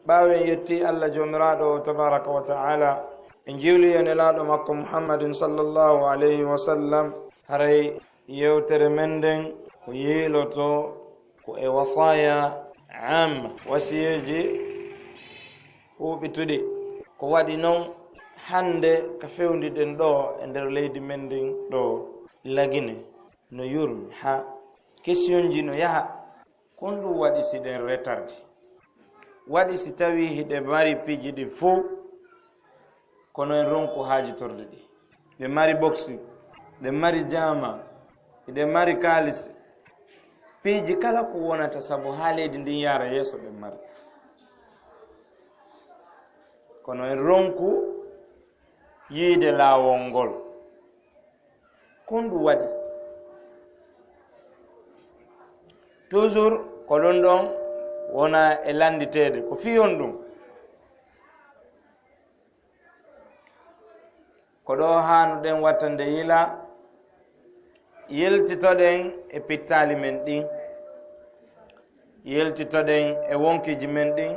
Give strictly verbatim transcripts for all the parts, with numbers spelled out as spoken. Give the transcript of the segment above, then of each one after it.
Ɓaawo en yetti Allah Joomiraaɗo tabaaraka wa ta'ala, en jiwli e Nelaaɗo makko Muhammadin sallallahu alayhi wa sallam, haray yewtere men nden ko yiiloto ko e wasaaya amma, wasiyeeji huuɓituɗi. Ko waɗi non hannde ka fewndiɗen ɗo e nder leydi men ndin ɗo, Lagine no yurmi, haa kesiyonji no yaha. Kon ɗum waɗi si ɗen retardi? Waɗi si tawi hiɗe mari piiji ɗi fow, kono en ronku haajitorde ɗi? Ɗe mari boksi, ɗe mari jaama, hiɗe mari kaalis. Piiji kala ko wonata sabu haa leydi ndin yaara yeeso ɗe mari. Kono en ronku yiide laawol ngol. Kon ɗum waɗi? Toujours ko ɗum ɗon wona e lannditeede. Ko fii honɗum? Ko ɗo haanuɗen wattande yila, yiltitoɗen e pittaali men ɗin, yiltitoɗen e wonkiiji men ɗin,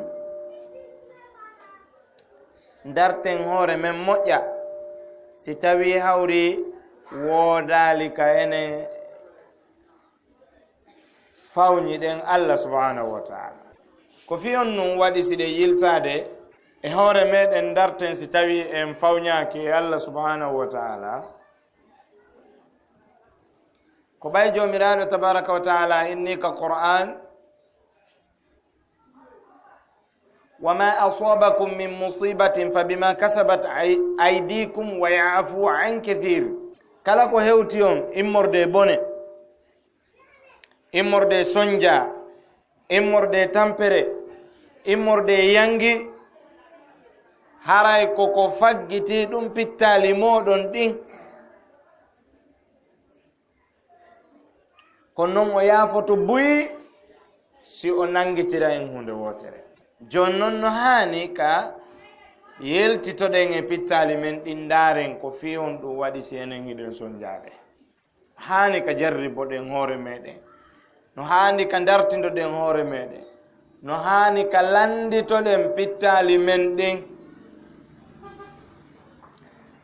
ndarten hoore men moƴƴa, si tawii hawri woodaali ka ene fawñi ɗen Allah subhanahu wa ta'ala. Ko fii honɗum waɗi si ɗe yiltaade e hoore meɗen ndarten si tawii en fawñaaki e Allah subhanahu wa ta'ala? Ko ɓay Joomiraaɗo tabaaraka wa ta'ala inni ka Qur'an, "Wa ma asabakum min musibatin fa bima kasabat ay-, aydikum wa ya'fu an kathir." Kala ko hewti on immorde e bone, immorde e sonja, immorde e tampere, immorde e yangi, haray ko ko faggiti ɗum pittaali mooɗon ɗin. Ko non o yaafoto buy si o nangitira en huunde wootere. Jooni non no haani ka yeltitoɗen e pittaali men ɗin, ndaaren ko fii honɗum waɗi si enen hiɗen sonjaade. Haani ka jarriboɗen hoore meɗen. No haani ka dartindoɗen hoore meɗen. No haani ka lannditoɗen pittaali men ɗin.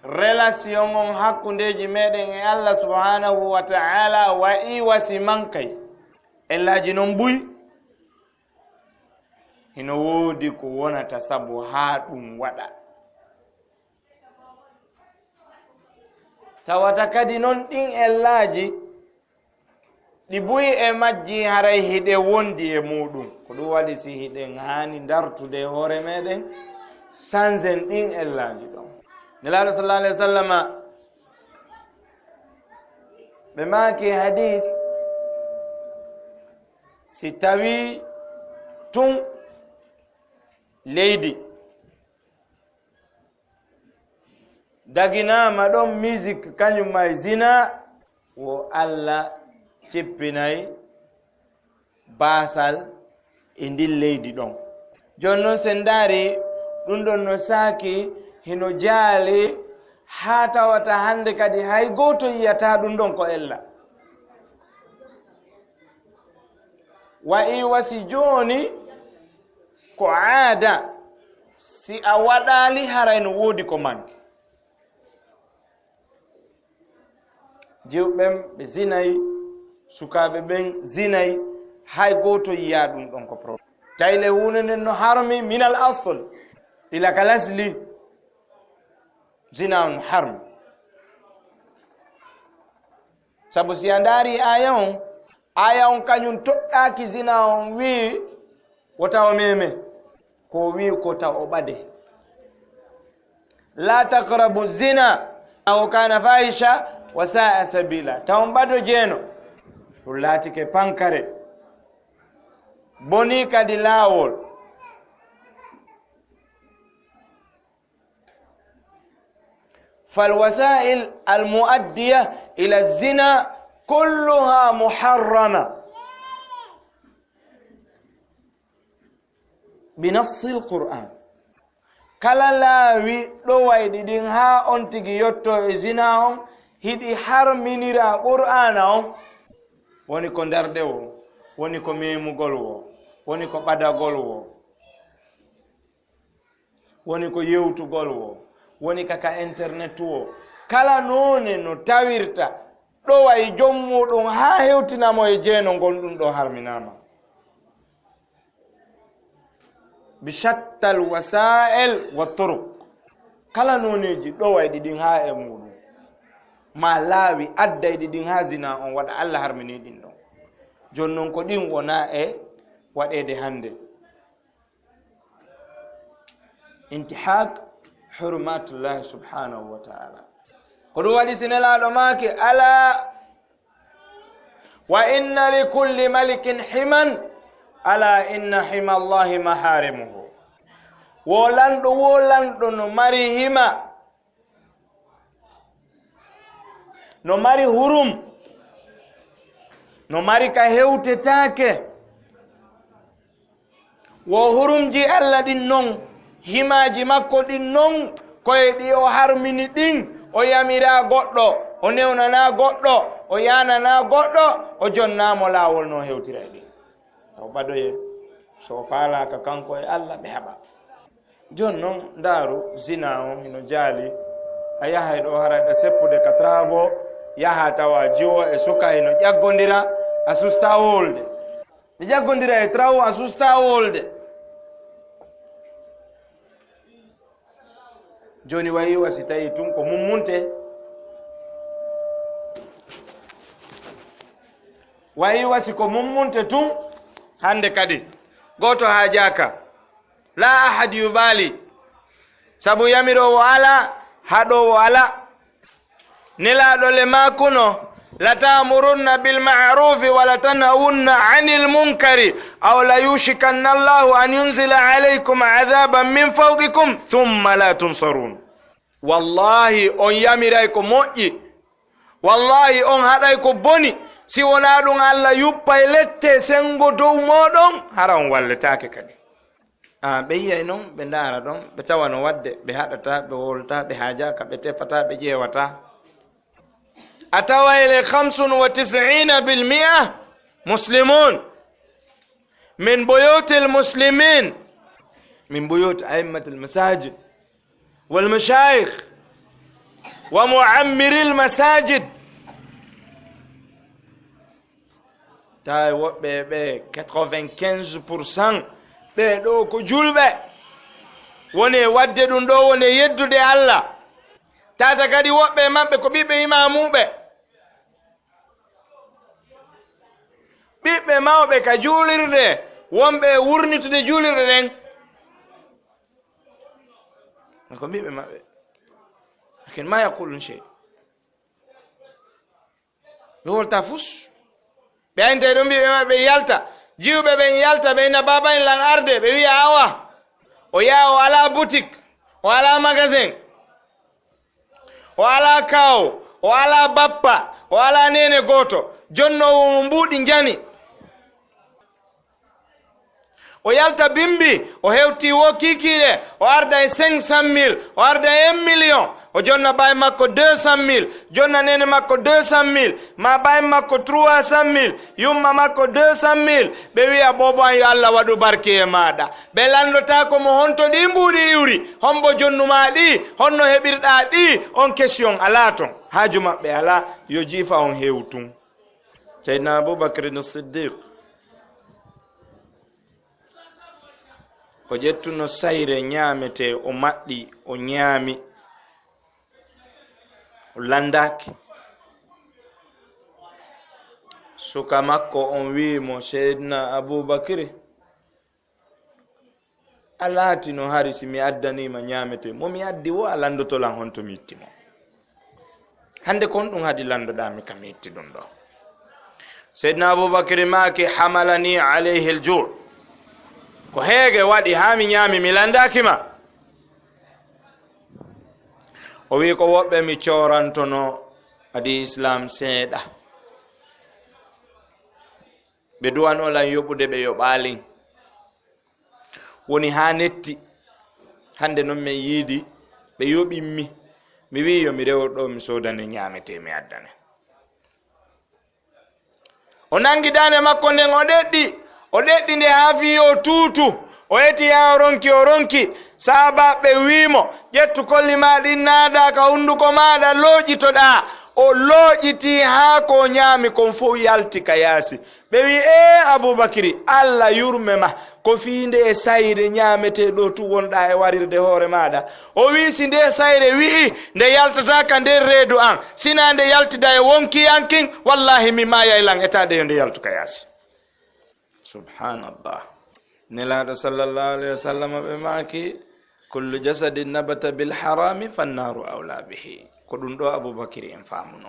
Relation on hakkundeeji meɗen e Allah subhanahu wa ta'ala wa'i wasi mankay. Ellaaji non buy. Hino woodi ko wonata sabu haa ɗum waɗa. Tawata kadi non ɗin ellaaji, ɗi buy e majji haray hiɗe wondi e muuɗum. Ko ɗum waɗi si hiɗen haani dartude e hoore meɗen, sansen ɗin ellaaji ɗon. Nelaaɗo sallallahu alaihi wasallama, ɓe maaki hadith, si tawi tun leydi daginaama ɗon musique, kañum ma e zina, wo Allah cippinay baasal e ndin leydi ɗon. Jooni non, si en ndaari ɗum ɗon no saaki, hino jaali, haa tawata hannde kadi hay gooto yiyataa ɗum ɗon ko ella. Wa'i wasi jooni ko aada, si a waɗaali, haray no woodi ko manki. Jewɓe ɓen ɓe zinay, sukaaɓe ɓen zinay, hay gooto yiyaa ɗum ɗon ko problème. Tawi le huunde nden no harmi minal asl, ila ka lasli, zina on harmi. Sabu si a ndaari aaya on, aaya on kañum toɗɗaaki zina on wi'i wota o meme. Ko wi'i ko ta o ɓade. La taqrabu zina, innahu kana fahisha wa sa'a sabila. Ta on ɓado jeeno. Ɗum laatike pankare. Boni kadi laawol. فالوسائل المؤدية إلى الزنا كلها محرمة بنص القرآن. Kala laawi ɗowayɗi ɗin haa on tigi yotto e zina on, hiɗi harminira Qur'aana on. Woni ko ndarde wo, woni ko memugol wo, woni ko ɓadagol wo. Woni ko yewtugol wo, woni ka, ka internet wo. Kala noone no tawirta ɗowa e jom muɗum haa hewtina mo e jeeno ngon, ɗum ɗo harminaama. Bi shattal wasaa'il wa turuq. Kala nooneeji ɗowa e ɗi ɗin haa e muɗum. Ma laawi adda e ɗi ɗin haa zina on waɗa, Allah harmini ɗin ɗon. Jooni non ko ɗin wona e waɗeede hannde. Intihak hurmatullahi subhanahu wa ta'ala. Ko ɗum waɗi si Nelaaɗo maaki, "Ala wa inna li kulli malikin himan, ala inna himallahi maharimuhu." Wo lanɗo, wo lanɗo no mari hima, no mari hurum, no mari ka hewtetaake. Wo hurumji Allah ɗin non, himaaji makko ɗin non, ko e ɗi o harmini ɗin, o yamiraa goɗɗo, o newnanaa goɗɗo, o yaananaa goɗɗo, o jonnaamo laawol no hewtira e ɗin. Taw ɓadoye, so o faalaaka kanko e Allah, ɓe haɓa. Jooni non, ndaaru, zina on hino jaali. A yahay ɗo, hara ɗa seppude ka travaux, yaha tawa jiwo e suka hino ƴaggondira, a susta wolde. Ɓe ƴaggondira e travaux, a susta wolde. Jooni wayi wa si tawi tun ko mummunte. Wayi wa si ko mummunte tun, hannde kadi gooto haajaaka. La ahad yubali. Sabu yamiroowo alaa, haɗoowo alaa. Nelaaɗo le maakuno, "Lata'murunna bil ma'rufi wa latanhawunna anil munkari, aw la yushikanna Allahu an yunzila alaykum adhaban min fawqikum, thumma la tunsarun." Wallahi, on yamiray ko moƴƴi. Wallahi, on haɗay ko boni. Si wonaa ɗum, Allah yuppay lette senngo dow mooɗon, hara on walletaake kadi. Ah, ɓe yi'ay non, ɓe ndaara ɗon, ɓe tawa no waɗde, ɓe haɗataa, ɓe wowlataa, ɓe haajaaka, ɓe tefataa, ɓe ƴeewataa. A taway le khamsun wa tis'ina bil mi'a muslimun min buyutil muslimin, min buyuti a'immatil masajid wal mashayikh wa mu'ammiril masajid. Tawi woɓɓe ɓe, quatre-vingt-quinze pour cent ɓe ɗo ko julɓe. Woni e waɗde ɗum ɗo, woni e yeddude Allah. Tata kadi woɓɓe e maɓɓe ko ɓiɓɓe imaamuɓe. Ɓiɓɓe mawɓe ka juulirde, wonɓe e wurnitude juulirɗe ɗen. Ko ɓiɓɓe maɓɓe. Lakin ma yaqulun shay. Ɓe wolta fus. Ɓe ayntay ɗo mbiɓe maɓɓe yalta. Jiwɓe ɓen yalta, ɓe ina, "Baba en lan arde." Ɓe wi'a, "Awa." O yaha, o alaa boutique, o alaa magasin, o alaa kaaw, o alaa bappa, o alaa neene gooto. Jonnoowo mo mbuuɗi njani. O yalta bimbi, o hewti wo kiikiiɗe, o arda e cinq cent mille, o arda e un million, o jonna baay makko deux cent mille, jonna neene makko deux cent mille, ma baay makko trois cent mille, yumma makko deux cent mille, ɓe wi'a, "Boobo an, yo Allah waɗu barke e maaɗa." Ɓe lanndota ko mo honto ɗi mbuuɗi iwri, hombo jonnu maa ɗi, honno heɓirɗaa ɗi, on question alaa ton. Haaju maɓɓe alaa, yo jiifa on heew tun. Seydina Abubakrin Siddiq, o ƴettuno sayre ñaametee, o maɗɗi, o ñaami, o lanndaaki. Suka makko on wi'i mo, "Seydina Abubakri, a laatino hari si mi addaniima ñaametee, mo mi addi wo a lanndoto lan honto mi itti mo. Hannde kon ɗum haɗi lanndoɗaa mi ka mi itti ɗum ɗo?" Seydina Abubakri maaki, "Hamalani alayhi al-ju'." Ko heege waɗi haa mi ñaami, mi lanndaaki ma. O wi'i, "Ko woɓɓe mi coorantono adi Islam seeɗa. Ɓe duwano lan yoɓude, ɓe yoɓaali. Woni haa netti. Hannde non men yiidi, ɓe yoɓimmi. Mi wi'i yo mi rewor ɗo, mi soodane ñaametee, mi addane." O nangi daande makko nden, o ɗeɗɗi, o ɗeɗɗi nde haa fii o tuutu, O eti haa o ronki, o ronki. Sahaabaaɓe wi'i mo, "Ƴettu kolli ma ɗin, naada ka hunduko maaɗa, looƴitoɗaa." O looƴiti haa ko o ɲaami kon fow yalti ka yaasi. Ɓe wi'i, "Ee Abubakiri, Alla yurme ma, ko fii nde e sayre ɲaametee ɗoo tun wonɗaa e warirde hoore maaɗa?" O wi'i, "Si nde sayre wi'i nde yaltataa ka nder reedu an, si naa nde yaltida e wonkii an kin, wallaahi mi maayay lan etaade yo nde yaltu ka yaasi." Subhanallah. Nelaaɗo sallallahu alayhi wa sallam ɓe maaki, "Kullu jasadin nabata bil harami fannaaru awla bihi." Ko ɗum ɗo Abubakiri en faamuno.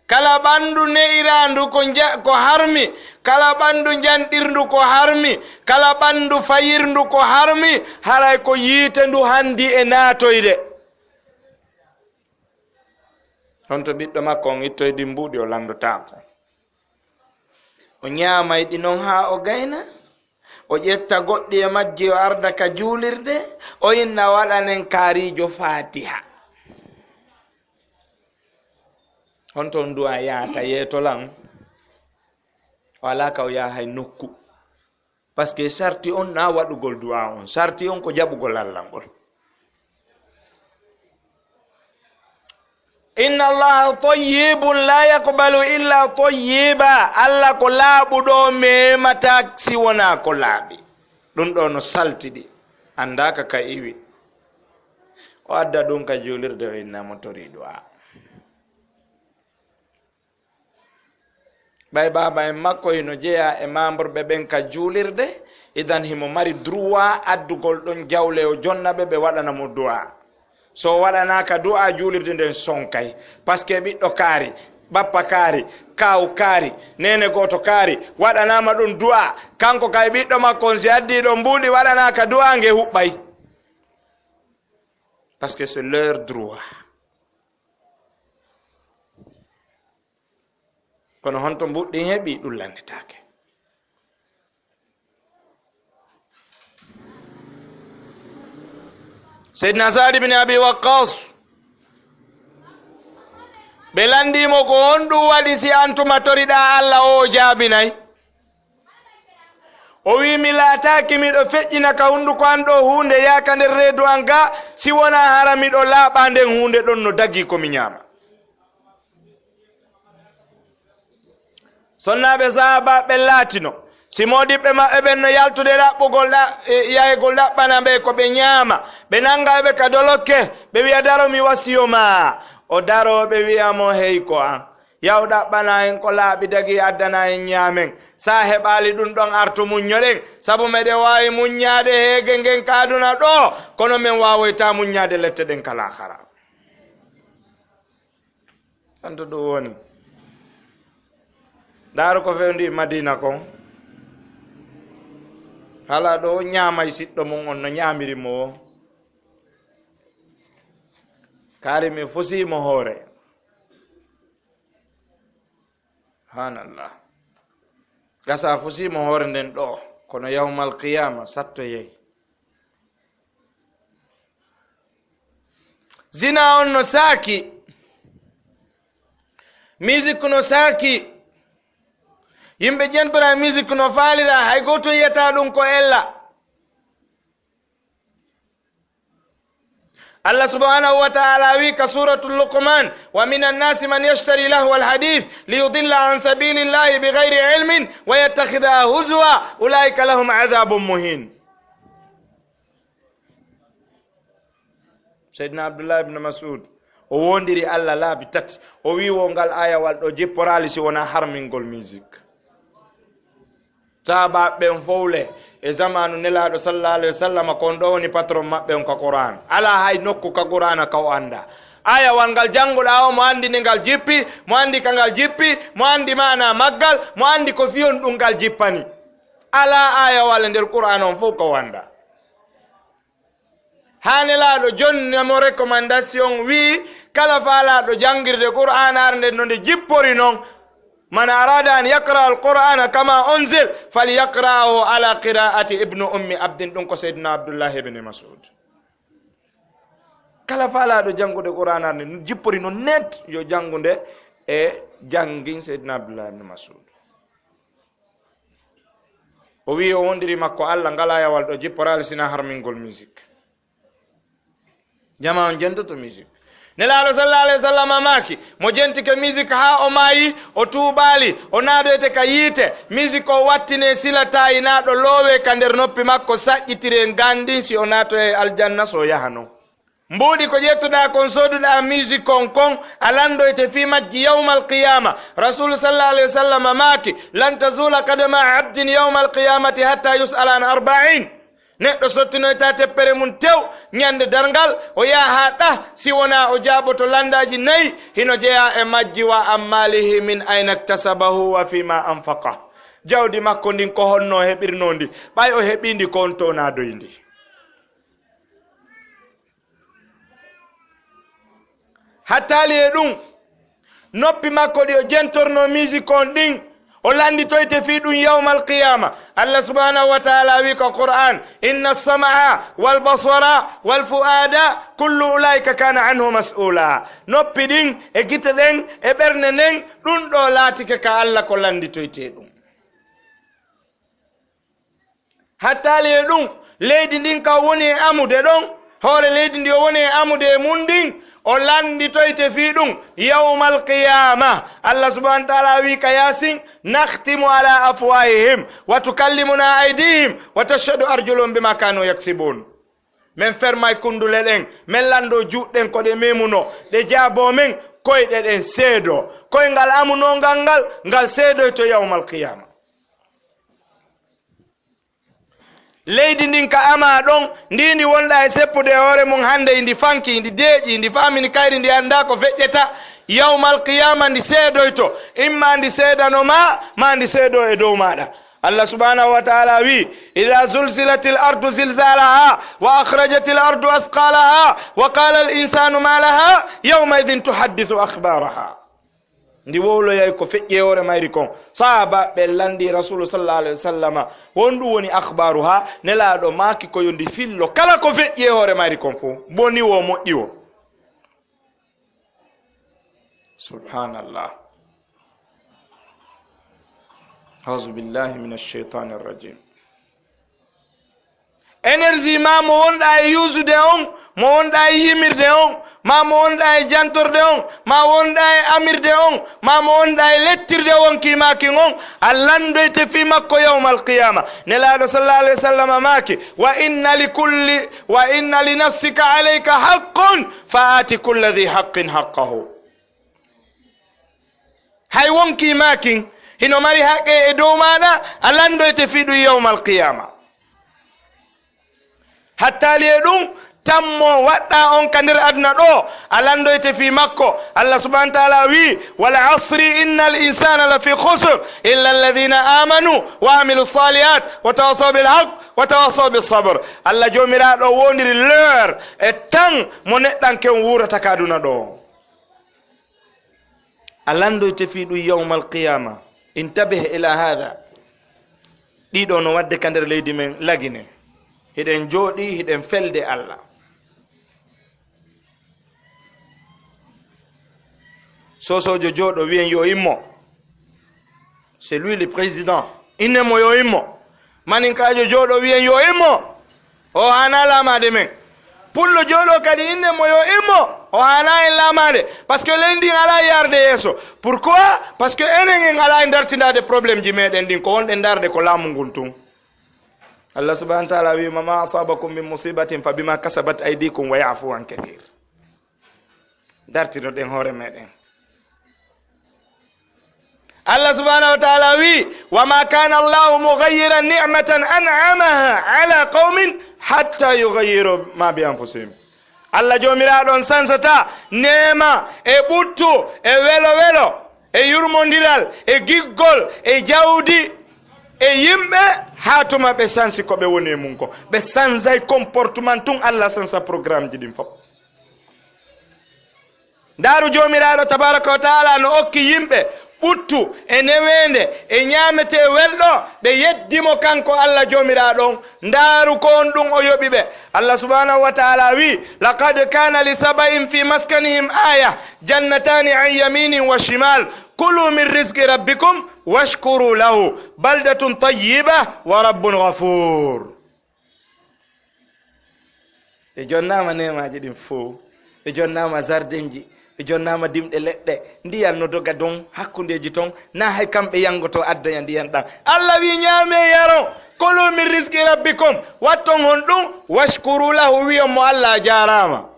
Kala ɓanndu ne'iraandu ko nja-, ko harmi, kala ɓanndu njanɗirndu ko harmi, kala ɓanndu fayirndu ko harmi, haray ko yiite ndu hanndi e naatoyde. Honto ɓiɗɗo makko on ittoy ɗin mbuuɗi, o lanndotaako. O ɲaamay ɗi non haa o gayna, o ƴetta goɗɗi e majji, o arda ka juulirde, o inna, "Waɗanen kaariijo Faatiha." Honto on du'a yaata yeeto lan? O alaa ka o yahay nokku. Parce que sarti on na waɗugol du'a on. Sarti on ko jaɓugol Alla ngol. "Inna Allaha tayyibun la yaqbalu illa tayyiba." Alla ko laaɓuɗo, meemataa si wonaa ko laaɓi. Ɗum ɗo no saltiɗi. Anndaaka ka iwi. O adda ɗum ka juulirde, o inna mo torii du'a. Ɓay baaba en makko hino jeyaa e membre ɓe ɓen ka juulirde, idan himo mari droit addugol ɗon jawle, o jonna ɓe, ɓe waɗana mo du'a. So o waɗanaaka du'a, juulirde nden sonkay. Parce que ɓiɗɗo kaari, bappa kaari, kaaw kaari, neene gooto kaari, waɗanaama ɗum du'a. Kanko kay ɓiɗɗo makko on, si addii ɗon mbuuɗi, waɗanaaka du'a, nge huɓɓay. Parce que c'est leur droit. Kono honto mbuuɗi ɗin heɓi? Ɗum lanndetaake. Seydina Saad ibn Abi Waqqas, ɓe lanndii mo ko honɗum waɗi si an tuma toriɗaa Alla o, o jaabinay. O wi'i, "Mi laataaki miɗo feƴƴina ka hunduko an ɗoo huunde yaaka nder reedu an ga, si wonaa hara miɗo laaɓaa nden huunde ɗon no dagii ko mi ɲaama." Sonnaaɓe sahaabaaɓe ɓen laatino, si moodiɓɓe maɓɓe ɓen no yaltude ɗaɓɓugol ɗa-, e, yahegol ɗaɓɓana ɓe ko ɓe ɲaama, ɓe nannga ɓe ka dolokke, ɓe wi'a, "Daro mi wasiyo ma." O daroo, ɓe wi'a mo, "Hey ko an. Yaw ɗaɓɓana en ko laaɓi dagii, addana en ɲaamen. Sa heɓaali ɗum ɗon, artu muɲɲoɗen, sabu meɗen waawi muɲɲaade heege ngen ka aduna ɗoo, kono men waawoytaa muɲɲaade lette ɗen ka laakara." An to ɗum woni. Ndaaru ko fewndi Madiina kon. Hala ɗo ɲaamay siɗɗo mum on no ɲaamiri mo o. Kaari mi fusii mo hoore. Subhanallah. Gasa fusii mo hoore nden ɗo, kono yawmal qiyaama sattoyay. Zina on no saaki. Musique no saaki. Yimɓe jentora musique no faalira, hay gooto yiyata ɗum ko ella. Allah subhanahu wa ta'ala wi ka suratul Luqman, "Wa minan nasi man yashtari lahwal hadith li yudilla an sabilillahi bi ghayri ilmin wa yattakhidha huzwa, ulaika lahum adhabun muhin." Sayyidina Abdullah ibn Mas'ud, o wondiri Allah laabi tati. O wi wo ngal ayawal ɗo jipporaali si wona harmingol musique. Sahaabaaɓe ɓen fow le, e zamaanu Nelaaɗo sallallahu alayhi wa sallam, ko on ɗo woni patron maɓɓe on ka Qur'an. Alaa hay nokku ka Qur'ana ka o annda. Ayawal ngal jannguɗaa o, mo anndi nde ngal jippi, mo anndi ka ngal jippi, mo anndi maana maggal, mo anndi ko fiyon ɗum ngal jippani. Alaa ayawal e nder Qur'ana on fow ka o annda. Haa Nelaaɗo jonni mo recommandation, wi'i, kala faalaaɗo janngirde Qur'aanaare nden no nde jippori non, "Man arada an yaqra al-Qur'ana kama unzil, falyaqra'ahu ala qira'ati ibnu ummi abdin." Ɗum ko Seydina Abdullahi ibn Mas'ud. Kala faalaaɗo janngude Qur'aanaare nden no jippori non net, yo janngu nde e janngin Seydina Abdullahi ibn Mas'ud. O wi'i o wondiri makko Allah, ngalaa yawal ɗo jipporaali sinaa harmingol musique. Jama on jentoto musique. Nelaaɗo sallallahu alayhi wa sallam maaki, mo jentike musique haa o maayi, o tuubaali, o naadoyte ka yiite, musique o wattine silataayi naa ɗo loowe ka nder noppi makko, saƴƴitire ngandin si o naatoyay aljanna so o yaha non. Mbuuɗi ko ƴettuɗaa kon, sooduɗaa musique on kon, a landoyte fii majji yawmal qiyaama. Rasuulu sallallahu alayhi wa sallam maaki, "Lan tazuula qadama abdin yawmal qiyaamati hatta yus'ala an arba'in." Neɗɗo sottinoyta teppere mum tew ñande darngal, o yaha haa ɗah, si wonaa o jaaboto landaaji nayi, hino jeyaa e majji, "Wa an maalihi min ayna iktasabahu wa fii ma anfaqah." Jawdi makko ndin ko honno o heɓirnoo ndi? Ɓay o heɓii ndi ko on to o naadoyi ndi. Hattaali e ɗum, noppi makko ɗi o jentornoo musique on ɗin, o lannditoyte fii ɗum yawmal qiyaama. Allah subhanahu wa ta'ala wi ko Qur'an, "Inna as-sam'a wal basara wal fu'ada kullu ulaika kana anhu mas'ula." Noppi ɗin, e gite ɗen, e ɓernde nden, ɗum ɗo laatike ka Allah ko lannditoyte ɗum. Hattaali e ɗum, leydi ndin ka woni e amude ɗon, hoore leydi ndi o woni e amude e mum ndin, o lannditoyte fii ɗum yawmal qiyaama. Allah subhanahu wa ta'ala wi ka Yaasin, "Nakhtimu ala afwahihim wa tukallimuna aydihim wa tashhadu arjuluhum bima kanu yaksibun." Men fermay kundule ɗen, men lanndo juuɗe ɗen ko ɗe memuno, ɗe jaaboo men, koyɗe ɗen seedoo. Koyngal amunongal ngal, ngal seedoyto yawmal qiyaama. Leydi ndin ka amaa ɗon, ndi ndi wonɗaa e seppude e hoore mum hannde, ndi fanki, ndi deeƴi, ndi faamini kayri, ndi anndaa ko feƴƴeta. Yawmal qiyaama ndi seedoyto, imma ndi seedano ma, ma ndi seedoo e dow maaɗa. Allah subhanahu wa ta'ala wi, "Idha zulzilatil ardu zilzalaha, wa akhrajatil ardu athqalaha, wa qala al insanu ma laha, yawma idhin tuhaddithu akhbaraha." Ndi wowloyay ko feƴƴi e hoore mayri kon. Sahaabaaɓe ɓe lanndi Rasuulu sallallahu alayhi wa sallama, won ɗum woni akhbaaruha, Nelaaɗo maaki ko yo ndi fillo kala ko feƴƴi e hoore mayri kon fof, boni wo, moƴƴi wo. Subhanallah. Auzu billahi minash shaytanir rajim. Énergie ma mo wonɗaa e yuusude on, mo wonɗaa e yimirde on, ma mo wonɗaa e jantorde on, ma wonɗaa e amirde on, ma mo wonɗaa e lettirde wonkii maa kin on, a lanndoyte fii makko yawmal qiyaama. Nelaaɗo sallallahu alayhi wa sallam maaki, "Wa inna li kulli, wa inna li nafsika alayka haqqun, fa aati kulla dhi haqqin haqqahu." Hay wonkii maa kin hino mari haqqe e dow maaɗa, a lanndoyte fii ɗum yawmal qiyaama. Hattaali e ɗum, tammo waɗɗaa on ka nder aduna ɗo, a lanndoyte fii makko. Allah subhanahu wa ta'ala wi, "Wal asri innal insana lafi khusr, illa alladhina amanu wa amilu salihat, wa tawasaw bil haqq, wa tawasaw bis sabr." Allah Joomiraaɗo wondiri l'heure e temps mo neɗɗanke on wuurata ka aduna ɗo. A lanndoyte fii ɗum yawmal qiyaama. Intabih ila hada. Ɗiɗo no waɗde ka nder leydi men Lagine. Hiɗen jooɗii, hiɗen felde Allah. Soosoojo jooɗo wiyen yo immo. C'est lui le président. Inne mo yo immo. Maninkaajo jooɗo wiyen yo immo. O haanaa laamaade men. Pullo jooɗo kadi inne mo yo immo. O haanaa en laamaade. Parce que leydi ndin alaa yaarde yeeso. Pourquoi? Parce que enen en alaa e dartindaade problème ji meɗen ɗin. Ko wonɗen ndaarde ko laamu ngun tun. Allah subhanahu wa ta'ala wi, "Ma, ma asabakum min musibatin fa bima kasabat aydikum wa ya'fu an kathir." Dartinoɗen hoore meɗen. Allah subhanahu wa ta'ala wi, "Wa ma kana Allahu mughayyiran ni'matan an'amaha ala qaumin hatta yughayyiru ma bi anfusihim." Allah Joomiraaɗo on sansata neema e ɓuttu e welo welo e yurmondiral e giggol e jawdi e yimɓe haa tuma ɓe sansi ko ɓe woni e mum ko. Ɓe sansay comportement tun, Allah sansa programme ji ɗin fof. Ndaaru Joomiraaɗo tabaraka wa taala no okki yimɓe ɓuttu e neweende e ñaametee welɗo, ɓe yeddi mo kanko Alla Joomiraaɗo on. Ndaaru ko on ɗum o yoɓi ɓe. Alla subhaanahu wa taala wi, "Laqad kana li saba'in fi maskanihim aya, jannatani an yaminin wa shimal, kulu min rizqi rabbikum washkuru lahu, baldatun tayyiba wa rabbun ghafur." Ɓe jonnaama neemaaji ɗin fow. Ɓe jonnaama zardenji. Ɓe jonnaama dimɗe leɗɗe. Ndiyan no doga don hakkundeeji ton. Na hay kamɓe yangoto addoya ndiyan ɗan. Alla wi, "Ñaamee yaron. Kulu min rizqi rabbikum." Watton hon ɗum. "Washkuru lahu." Wiyon mo Alla a jaaraama.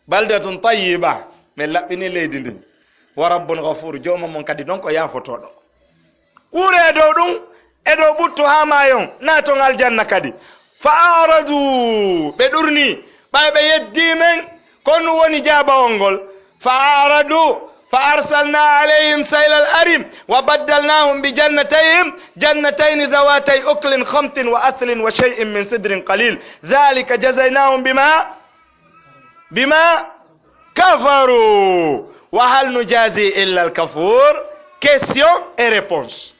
Baldatun tayyiba, min laɓɓini leydi ndin. Wa rabbun ghafur, jooma mon kadi ɗon ko yaafotooɗo. Wuure e dow ɗum, e dow ɓuttu haa maayon, naaton aljanna kadi. Fa a'radu, ɓe ɗurni, ɓay ɓe yeddi men, ko ɗum woni jaabawol ngol. Fa a'radu, fa arsalna alayhim saylal arim, wa baddalnahum bi jannatayhim, jannatayni dhawatay uklin khamtin wa athlin wa shay'in min sidrin qalil. Dhalika jazaynahum bima bima kafaru, wa hal nujazi illa al kafur. Question et réponse.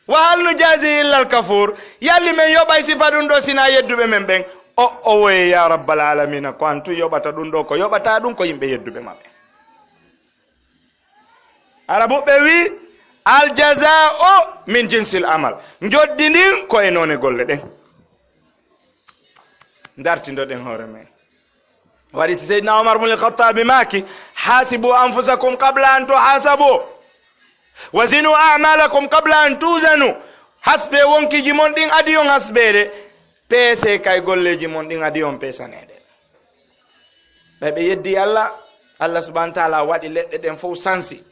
Wa hal nujazi illa al kafur. Yalli men yoɓay sifa ɗum ɗo sina yedduɓe men ɓen? O, o woye ya rabbal alamina, ko an tun yoɓata ɗum ɗo, ko yoɓata ɗum ko yimɓe yedduɓe maɓɓe. Arabuɓe wi, "Al jaza'u min jinsil amal." Njoddi ndin ko e noone golle ɗen. Dartindoɗen hoore men. Waɗi si Seydina Omar bun Al-Khattabi maaki, "Hasibu anfusakum qabla an tuhasabu. Wazinu a'malakum qabla an tuzanu." Hasbe wonkiiji mon ɗin adi on hasbeede. Peese kay golleeji mon ɗin adi on peesaneede. Ɓay ɓe yeddi Alla, Alla subhanahu wa taala waɗi leɗɗe ɗen fow sansi.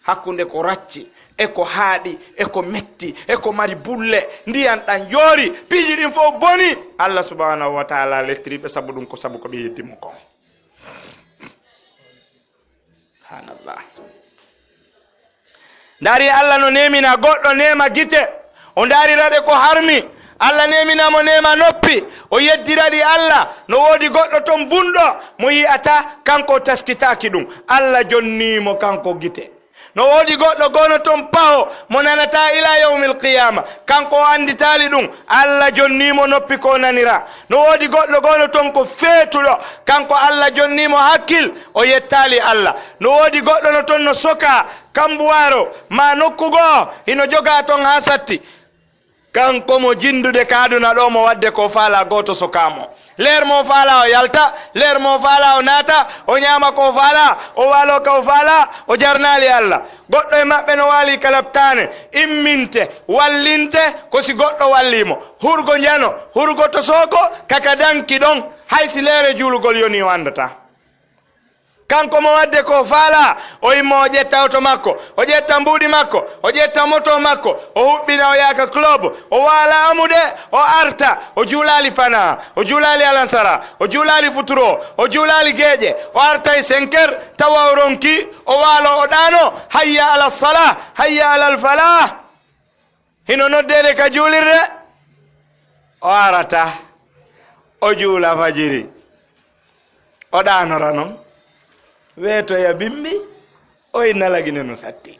Hakkunde ko racci, e ko haaɗi, e ko metti, e ko mari bulle, ndiyan ɗan yoori, piiji ɗin fow boni. Alla subhanahu wa taala lettiri ɓe sabu ɗum, ko sabu ko ɓe yeddi mo kon. Subhanallah. Ndaari Alla no neemina goɗɗo neema gite, o ndaarira ɗe ko harmi. Alla neemina mo neema noppi, o yeddira ɗi Alla. No woodi goɗɗo ton bunɗo mo yi'ata, kanko o taskitaaki ɗum. Alla jonnii mo kanko gite. No woodi goɗɗo goono ton paho mo nanataa ila yawmil qiyama, kanko o anditaali ɗum. Alla jonnii mo noppi ko o nanira. No woodi goɗɗo goono ton ko feetuɗo, kanko Alla jonnii mo hakkil, o yettaali Alla. No woodi goɗɗo no ton no soka kambuwaaro ma nokku goo, hino jogaa ton haa satti. Kanko mo jinndude ka aduna ɗo, mo waɗde ko faalaa, gooto sokaa mo. Leer mo faalaa o yalta, leer mo faalaa o naata, o ñaama ko faalaa, o waaloo ka o faalaa, o jarnaali Alla. Goɗɗo e maɓɓe no waalii ka laptaane, imminte, wallinte, ko si goɗɗo wallii mo. Hurgo njano, hurgo to sooko, kaka danki ɗon, hay si leere juulugol yonii o anndataa. Kanko mo waɗde ko faalaa, o imma o ƴetta oto makko, o ƴetta mbuuɗi makko, o ƴetta moto makko, o huɓɓina o yaaka club, o waala amude, o arta, o juulaali fanaa, o juulaali alansara, o juulaali futuro, o juulaali geeƴe, o arta e cinq heures, tawa o ronki, o waalo, o ɗaano, "Hayya ala salah, hayya ala falah." Hino noddeede ka juulirde, o arata, o juula fajiri, o ɗaanora non, weetoya bimbi, o inna lagine no satti.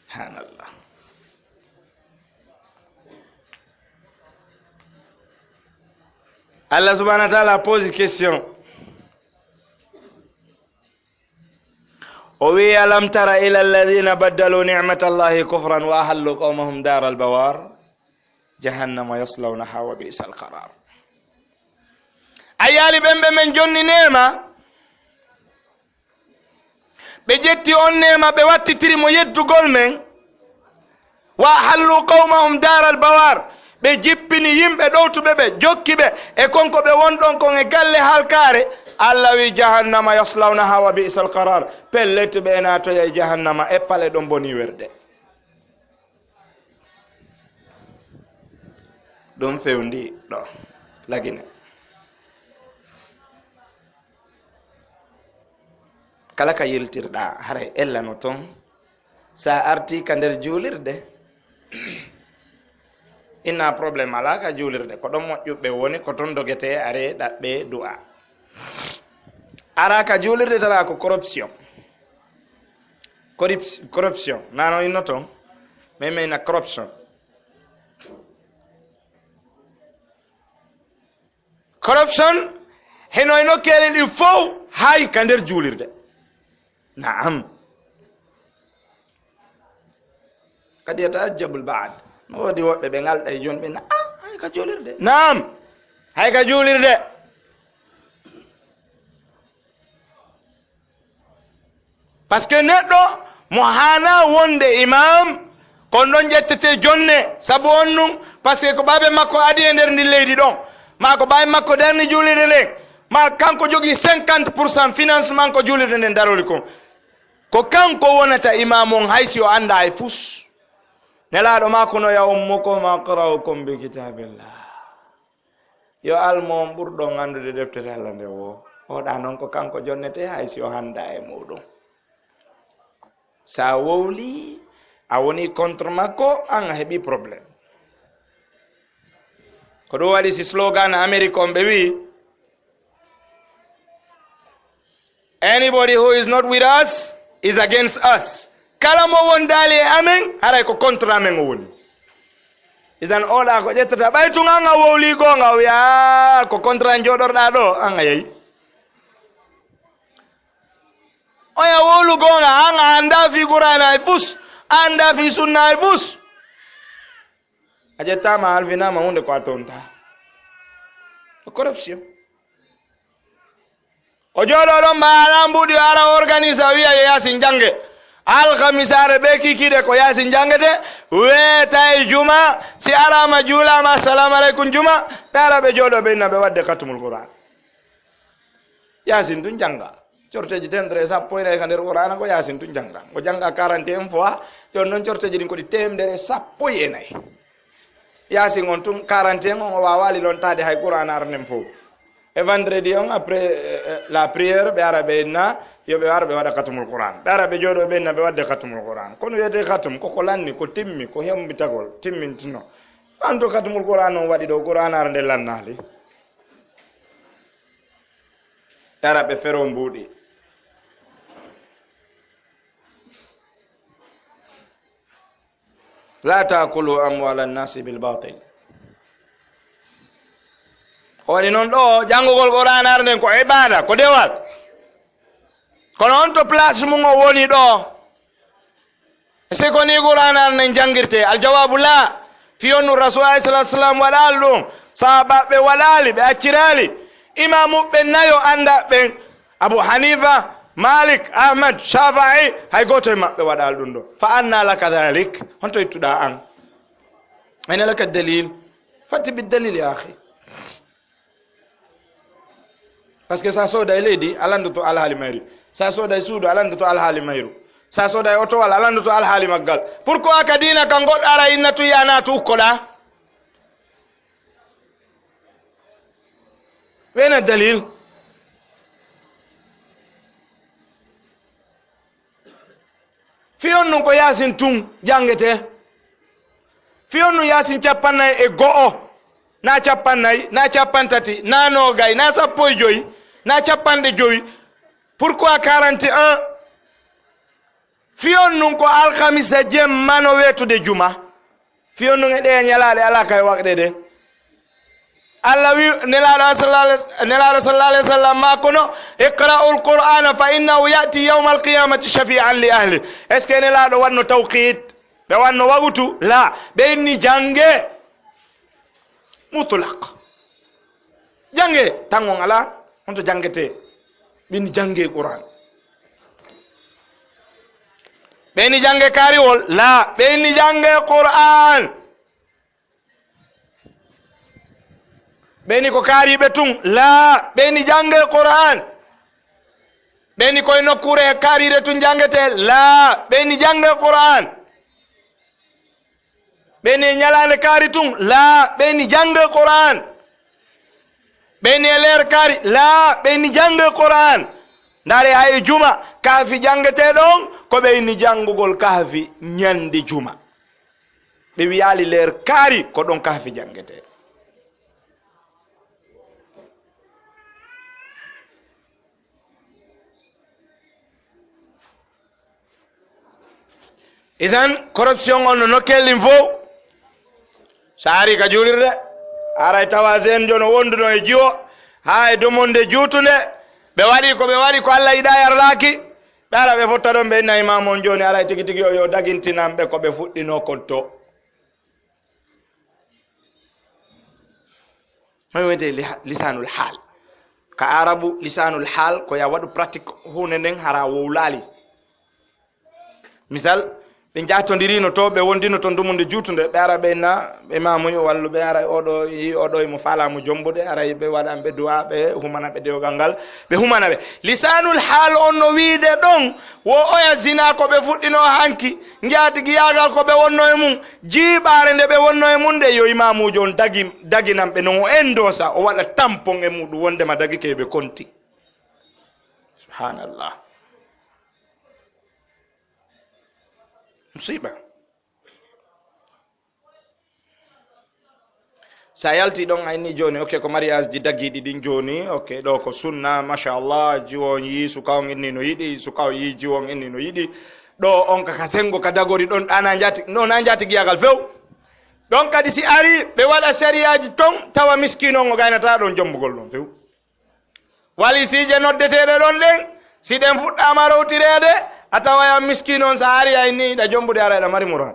Subhanallah. Allah subhanahu wa ta'ala pose question. O wi'i, "Alam tara ila alladhina baddalu ni'matallahi kufran wa ahallu qawmahum daral bawar, jahannama yaslawnaha wa bi'sal qarar." A yi'aali ɓen ɓe men jonni neema, ɓe ƴetti on neema, ɓe wattitiri mo yeddugol men, "Wa ahallu qawmahum daral bawar." Ɓe jippini yimɓe ɗowtuɓe ɓe, jokki ɓe e kon ko ɓe won ɗon kon e galle halkaare. Allah wi, "Jahannama yaslawnaha wa bi'sal qarar." Pellet, ɓe naatoya e jahannama e pale ɗon boni werde. Ɗum fewndi ɗo lagine. Kala ka yiltirɗaa, haray ella no ton. Sa arti ka nder juulirde, inna problème alaa ka juulirde. Ko ɗon moƴƴuɓe woni, ko ton dogetee, aree, ɗaɓɓee, du'a. Ara ka juulirde tara ko corruption. Corrups-, corruption. Nano inno toon. Mais mais na corruption. Corruption, heno e nokkeele ɗi fof, hay ka nder juulirde. Naam. Kadi yataajjabul baad. No woodi woɓɓe ɓe ngalɗa e jooni ɓe na, "Ah, hay ka juulirde." Naam. Hay ka juulirde. Par ce que neɗɗo mo haana wonde imam, ko on ɗon ƴettete jonne, sabu on ɗum, par ce que ko ɓaaɓe makko adi e nder ndi leydi ɗon, ma ko ɓaaɓe makko darni juulirde nden, ma kanko jogii cinquante pour cent financement ko juulirde nden darori kon. Ko kanko wonata imam on, hay si o anndaa e fus. Nelaaɗo maako no ya ummukum aqra'ukum bi kitabillah. Yo almo on ɓurɗo on anndude deftere Allah nde wo. Oɗa noon ko kanko jonnete hay si o hanndaa e muɗum. Sa wowli, a woni contre makko, an a heɓi problème. Ko ɗum waɗi si slogan Amérique on ɓe wi, "Anybody who is not with us is against us." Kala mo wondaali e amen, haray ko contre amen o woni. Idan oɗa ko ƴettata, ɓay tun an a wowli goonga, o wiya, "Ah, ko contre an jooɗorɗa ɗo, an a yehi." Oya wowlu goonga, an a anndaa fii Qur'aana e fus, a anndaa fii sunna e fus. A ƴettaama, a halfinaama huunde ko a toontaa. Ko corruption. O jooɗoo ɗon, ma alaa mbuuɗi, o ara o organise, o wiya, "Yo Yaasin jannge." Alhamisaare ɓe kikiiɗe ko Yaasin janngete, weeta e juma, si araama juulaama, "Assalamu aleykum juma," ɓe ara ɓe jooɗoo ɓe inna ɓe waɗde khatmul Qur'an. Yaasin tun jannga. Corteeji teemedere e sappo e nayi ka nder Qur'aana ko Yaasin tun jannga. Ngo jannga quarante et un fois, jooni noon corteeji ɗin ko ɗi teemedere e sappo e nayi. Yaasin on tun quarante et un on o waawaali lontaade hay Qur'aana aranden fof. E vendredi on, après, euh, euh, la prière, ɓe ara ɓe inna, yo ɓe ar ɓe waɗa khatmul Qur'an. Ɓe ara ɓe jooɗoo ɓe inna ɓe waɗde khatmul Qur'an. Kono wiyetee khatm, ko ko lanni, ko timmi, ko hemmbitagol, timmintino. An to khatmul Qur'an on waɗi ɗo, Qur'aana arande lannaali. Ɓe ara ɓe fero mbuuɗi. "La taakulu amwaala nnaasi bil baatil." O waɗi noon ɗo, janngugol Qur'aana aranden ko ibaada, ko dewal. Kono on to place mum o woni ɗo, si ko ni Qur'aana aranden janngirtee? Aljawaabu laa. Fii honɗun Rasuul alayhi salaatu wa salaam waɗaali ɗum, sahaabaaɓe waɗaali, ɓe acciraali. Imaamuɓe nayo anndaa ɓen, Abu Haniifa, Maalik, Ahmad, Shaafi'i, hay gooto e maɓɓe waɗaali ɗum ɗo. Fa annaa laka daalik? Honto ittuɗaa an? Ayna laka daliil? Fa'ti bid daliil, yaa akhi. Par ce que sa sooday leydi, a lanndoto alhaali mayri. Sa sooday suudu, a lanndoto alhaali mayru. Sa sooday otowal, a lanndoto alhaali maggal. Pourquoi ka diina kan goɗɗo ara inna tun yaa naatu ukkoɗaa? Wena dalil. Fii honɗun ko Yaasin tun janngetee? Fii honɗun Yaasin cappannayi e go'o, naa cappannayi, naa cappantati, naa noogay, naa sappo e jowi, naa cappanɗe jowi? Pourquoi quarante et un? Fii honɗun ko alkamisa jemma no weetude juma? Fii honɗun e ɗee ñalaaɗe alaa ka e waɗde ɗe? Allah wi, Nelaaɗo sallallahu alayhi, Nelaaɗo sallallahu alayhi wa sallam maa kono, "Iqra'ul Qur'aana fa innahu ya'ti yawmal qiyaamati shafi'an li ahli." Est-ce que Nelaaɗo waɗno tawqiit? Ɓe waɗno waqtu? Laa. Ɓe inni, "Jannge." Mutlaq. Jannge, tan on alaa, honto janngetee? Ɓe inni, "Jannge Qur'an." Ɓe inni, "Jannge kaariwol?" Laa. Ɓe inni, "Jannge Qur'an." Ɓe inni, "Ko kaariiɓe tun?" Laa. Ɓe inni, "Jannge Qur'an." Ɓe inni, "Ko e nokkuure kaariiɗe tun janngetee?" Laa. Ɓe inni, "Jannge Qur'an." Ɓe inni, "E ñalaande kaari tun?" Laa. Ɓe inni, "Jannge Qur'an." Ɓe inni, "E leer kaari?" Laa. Ɓe inni, "Jannge Qur'an." Ndaare, hay e juma, kahfi janngetee ɗon, ko ɓe inni janngugol kahfi ñande juma. Ɓe wiyaali leer kaari, ko ɗon kahfi janngetee. Idan, corruption on no nokkel ɗin fow. So a ari ka juulirde, aray tawa seen jono wonduno e jiwo, haa e dumunde juutunde, ɓe waɗi ko ɓe waɗi ko Alla yiɗa yarlaaki, ɓe ara ɓe fotta ɗon, ɓe inna imaamu on jooni, aray tigi tigi o yo dagintinan ɓe ko ɓe fuɗɗino kon to. Hoy wiyetee liha-, lisaanul haal? Ka Aarabu, lisaanul haal ko ya waɗu pratique huunde nden hara wowlaali. Misal, ɓe njahtondirino to, ɓe wondino ton dumunde juutunde, ɓe ara ɓe na, ɓe mamuyo wallu, ɓe ara oɗo, yi oɗo, mo faala mo jombude, ara ɓe waɗan ɓe du'a, ɓe humana ɓe dewgal ngal, ɓe humana ɓe. Lisaanul haal on no wiide ɗon, wo oya zina ko ɓe fuɗɗino hanki, njaatigi yaagal ko ɓe wonno e mum, jiiɓaare nde ɓe wonno e mum nde, yo imaamuujo on dagi, daginan ɓe non o endosa, o waɗa tampon e muɗum wondema dagike ɓe konti. Subhanallah. Musiba. Sa yalti ɗon, a inni jooni, ok, ko mariage ji dagiiɗi ɗin jooni, ok, ɗo ko sunna, machallah, jiwo on yii suka on inni no yiɗi, suka on yii jiwo on inni no yiɗi. Ɗo on ka, ka sengo ka dagori ɗon, ɗa na njaati, no na njaati giyagal few. Ɗon kadi si ari, ɓe waɗa sariyaaji ton, tawa miskiino on o gaynata ɗon jombugol ɗon few. Walisiije noddeteeɗe ɗon ɗen, si ɗen fuɗɗaama rowtireede, a tawayan miskiino on, so a ari a inni iɗa jombude, ara iɗa mari muraad.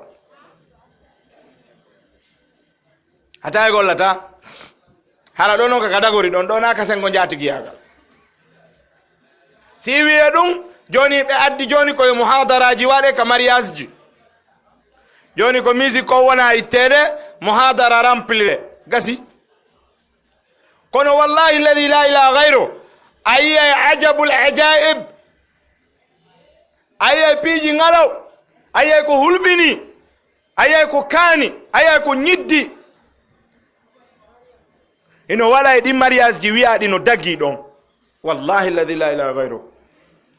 A tawa e gollata. Hara ɗo non ka ka dagori ɗon, ɗo na ka sengo njaatigiyaagal. Si wi'e ɗum, jooni ɓe addi jooni ko yo muhaadaraaji waɗe ka mariage ji. Jooni ko musique ko wona itteede, muhaadara remplir gasi. Kono wallahi alladhi la ilaha ghayru, a yiyay ajabul ajaib, a yiyay piiji ngalaw, a yiyay ko hulɓini, a yiyay ko kaani, a yiyay ko ñiddi. Ino waɗa e ɗin mariage ji wiyaaɗi no dagii ɗon. Wallahi alladhi la ilaha ghayru.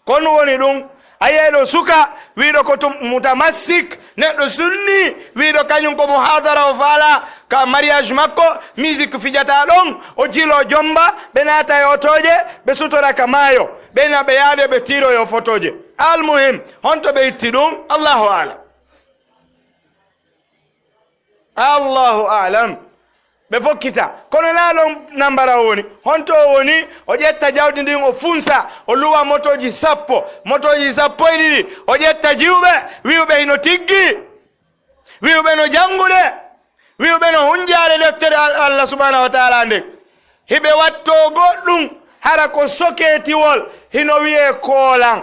Kono woni ɗum, a yiyay ɗo suka, wiiɗo ko tum-, mutamassik, neɗɗo sunni, wiiɗo kañum ko muhadara o faala, ka mariage makko, musique fijata ɗon, o jilo jomba, ɓe naata e otooje, ɓe sutora ka maayo, ɓe na ɓe yaade, ɓe tiroyo fotooje. Almuhim, honto ɓe itti ɗum? Allahu a'lam. Allahu a'lam. Ɓe fokkita. Kono na ɗon nambara o woni. Honto o woni? O ƴetta jawdi ndin, o funsa, o luwa motooji sappo. Motooji sappo e ɗiɗi. O ƴetta jiwɓe, wi'uɓe hino tiggi. Wi'uɓe no janngude. Wi'uɓe no hunjaade deftere Al-, Allah subhanahu wa ta'ala nden. Hiɓe wattoo goɗɗum, hara ko soketiwol, hino wi'ee koolan.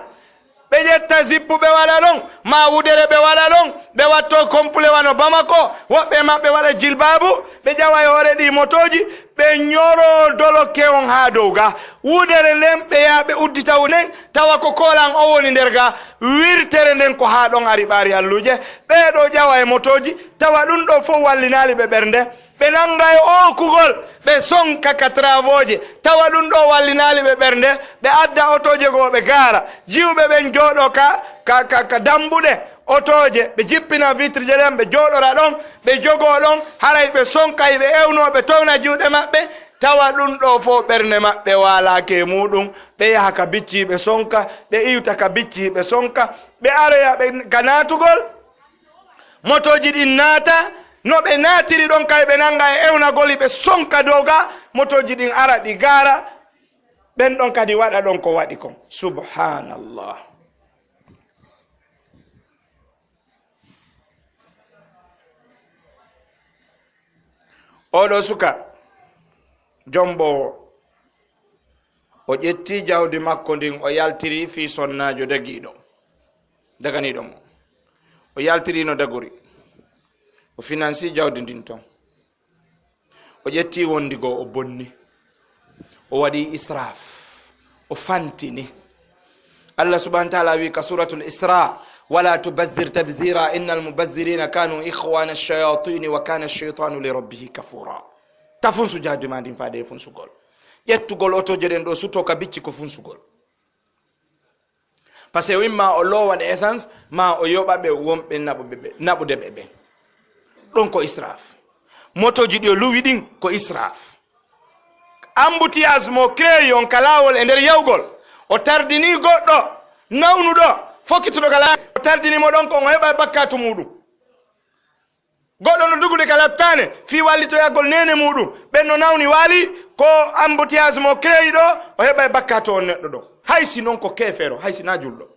Ɓe ƴetta zippu ɓe waɗa ɗon, maa wudere ɓe waɗa ɗon, ɓe wattoo kompule wano Bamako, woɓɓe e maɓɓe waɗa jilbaabu, ɓe ƴawa e hoore ɗi motooji, ɓe ñoroo doloke on haa dow ga. Wudere nden ɓe yaha ɓe uddita wu nden, tawa ko koolan o woni nder ga. Wirtere nden ko haa ɗon ari ɓaari alluuje. Ɓee ɗoo ƴawa e motooji, tawa ɗum ɗoo fof wallinaali ɓe ɓernde. Ɓe nannga e ookugol, ɓe sonka ka travaux ji, tawa ɗum ɗoo wallinaali ɓe ɓernde, ɓe adda otooje goo, ɓe gaara. Jiwɓe ɓen jooɗoo ka, ka, ka, ka dammbuɗe otooje, ɓe jippina vitre je ɗen, ɓe jooɗora ɗon, ɓe jogoo ɗon, haray ɓe sonka, ɓe ewnoo, ɓe towna juuɗe maɓɓe, tawa ɗum ɗoo fof ɓernde maɓɓe waalaaki e muuɗum, ɓe yaha ka bicci, ɓe sonka, ɓe iwta ka bicci, ɓe sonka, ɓe aroya ɓe ka naatugol. Motooji ɗin naata, no ɓe naatiri ɗon kay, ɓe nannga e ewnagol, ɓe sonka dow ga, motooji ɗin ara ɗi gaara, ɓen ɗon kadi waɗa ɗon ko waɗi kon. Subhanallah. Oɗo suka, jomboowo, o ƴetti jawdi makko ndin, o yaltiri fii sonnaajo dagiiɗo, daganiiɗo mo. O yaltiri no dagori. O finansi jawdi ndin ton. O ƴetti wondi goo, o bonni. O waɗi israf. O fantini. Allah subhanahu wa ta'ala wi ka suratul Isra, "Wala tubazzir tabzira, innal mubazzirina kanu ikhwana ash-shayatin wa kana ash-shaytanu li rabbihi kafura." Ta funsu jawdi ma ndin faade e funsugol. Ƴettugol otooje ɗen ɗoo, suto ka bicci ko funsugol. Parce que o imma o loowa ɗe essence, ma o yoɓa ɓe wonɓe naɓuɓe ɓe, naɓude ɓe ɓen. Ɗon ko israf. Motooji ɗi o luwi ɗin ko israf. Embouteillage mo créé on ka laawol e nder yawgol, o tardini goɗɗo nawnuɗo, Fokkituɗo ka laaɓi, o tardini mo ɗon kon, o heɓay bakkaatu muuɗum. Goɗɗo no dugude ka lattaane, fii wallitoyagol neene muuɗum. Ɓen no nawni waali, ko embouteillage mo créé ɗo, o heɓay bakkaatu on neɗɗo ɗon. Hay si non ko keefeero, hay si naa julɗo.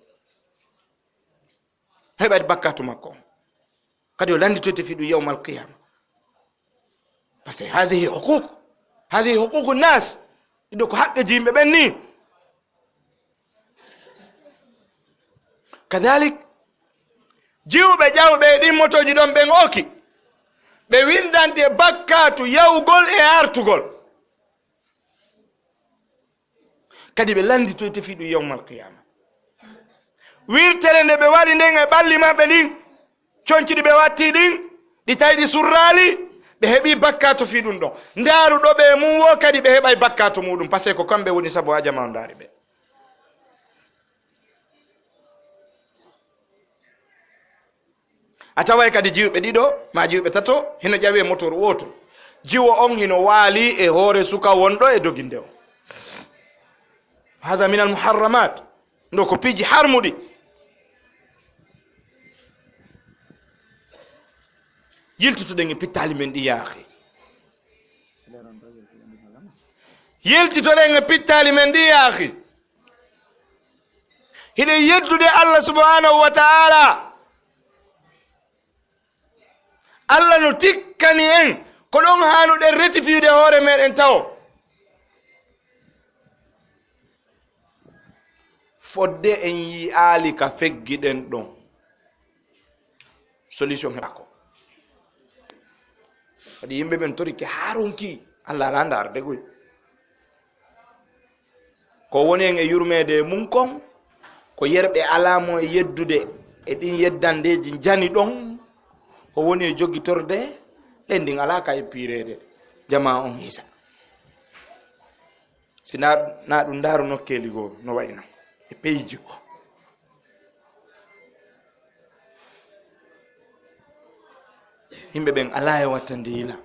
Heɓay bakkaatu makko on. Kadi o lannditoyte fii ɗum yawmal qiyama. Parce que hadihi huquq, hadihi huququ nas. Ɗiɗo ko haqqeeji yimɓe ɓen nii. Kadalik, jiwɓe ƴawɓe e ɗin motooji ɗon ɓen oki, ɓe winndante bakkaatu yawgol e artugol. Kadi ɓe lannditoyte fii ɗum yawmal qiyama. Wirtere nde ɓe waɗi nden e ɓalli maɓɓe ɗin, conci ɗi ɓe watti ɗin, ɗi tawi ɗi surraali, ɓe heɓi bakkaatu fii ɗum ɗon. Ndaaru ɗo ɓe mum woo kadi ɓe heɓay bakkaatu muuɗum, parce que ko kamɓe woni sabu a jama on ndaari ɓe. A taway kadi jiwɓe ɗiɗo, maa jiwɓe tato, hino ƴawi e motor wooto. Jiwo on hino waali e hoore suka wonɗo e doginde on. Hada min al muharramat. Ɗo ko piiji harmuɗi. Yiltitoɗen e pittaali men ɗi yaahi. Yiltitoɗen e pittaali men ɗi yaahi. Hiɗen yeddude Allah subhanahu wa ta'ala. Allah no tikkani en ko ɗon haanuɗen retifiyude hoore meɗen tawo. Fodde en yi'aali ka feggiɗen ɗon. Solution heɓaako. Kadi yimɓe ɓen torike haa ronki, Allah alaa ndaarde goy. Ko woni en e yurmeede e mum kon, ko yerɓe alaa mo e yeddude e ɗin yeddandeeji njani ɗon, o woni e jogitorde ɗen, ɗin alaa ka e piireede. Jamaa on hisa. Si na, na ɗum ndaaru nokkeeli goo no wayno e peyji goo. Yimɓe ɓen alaa e watta ndiila.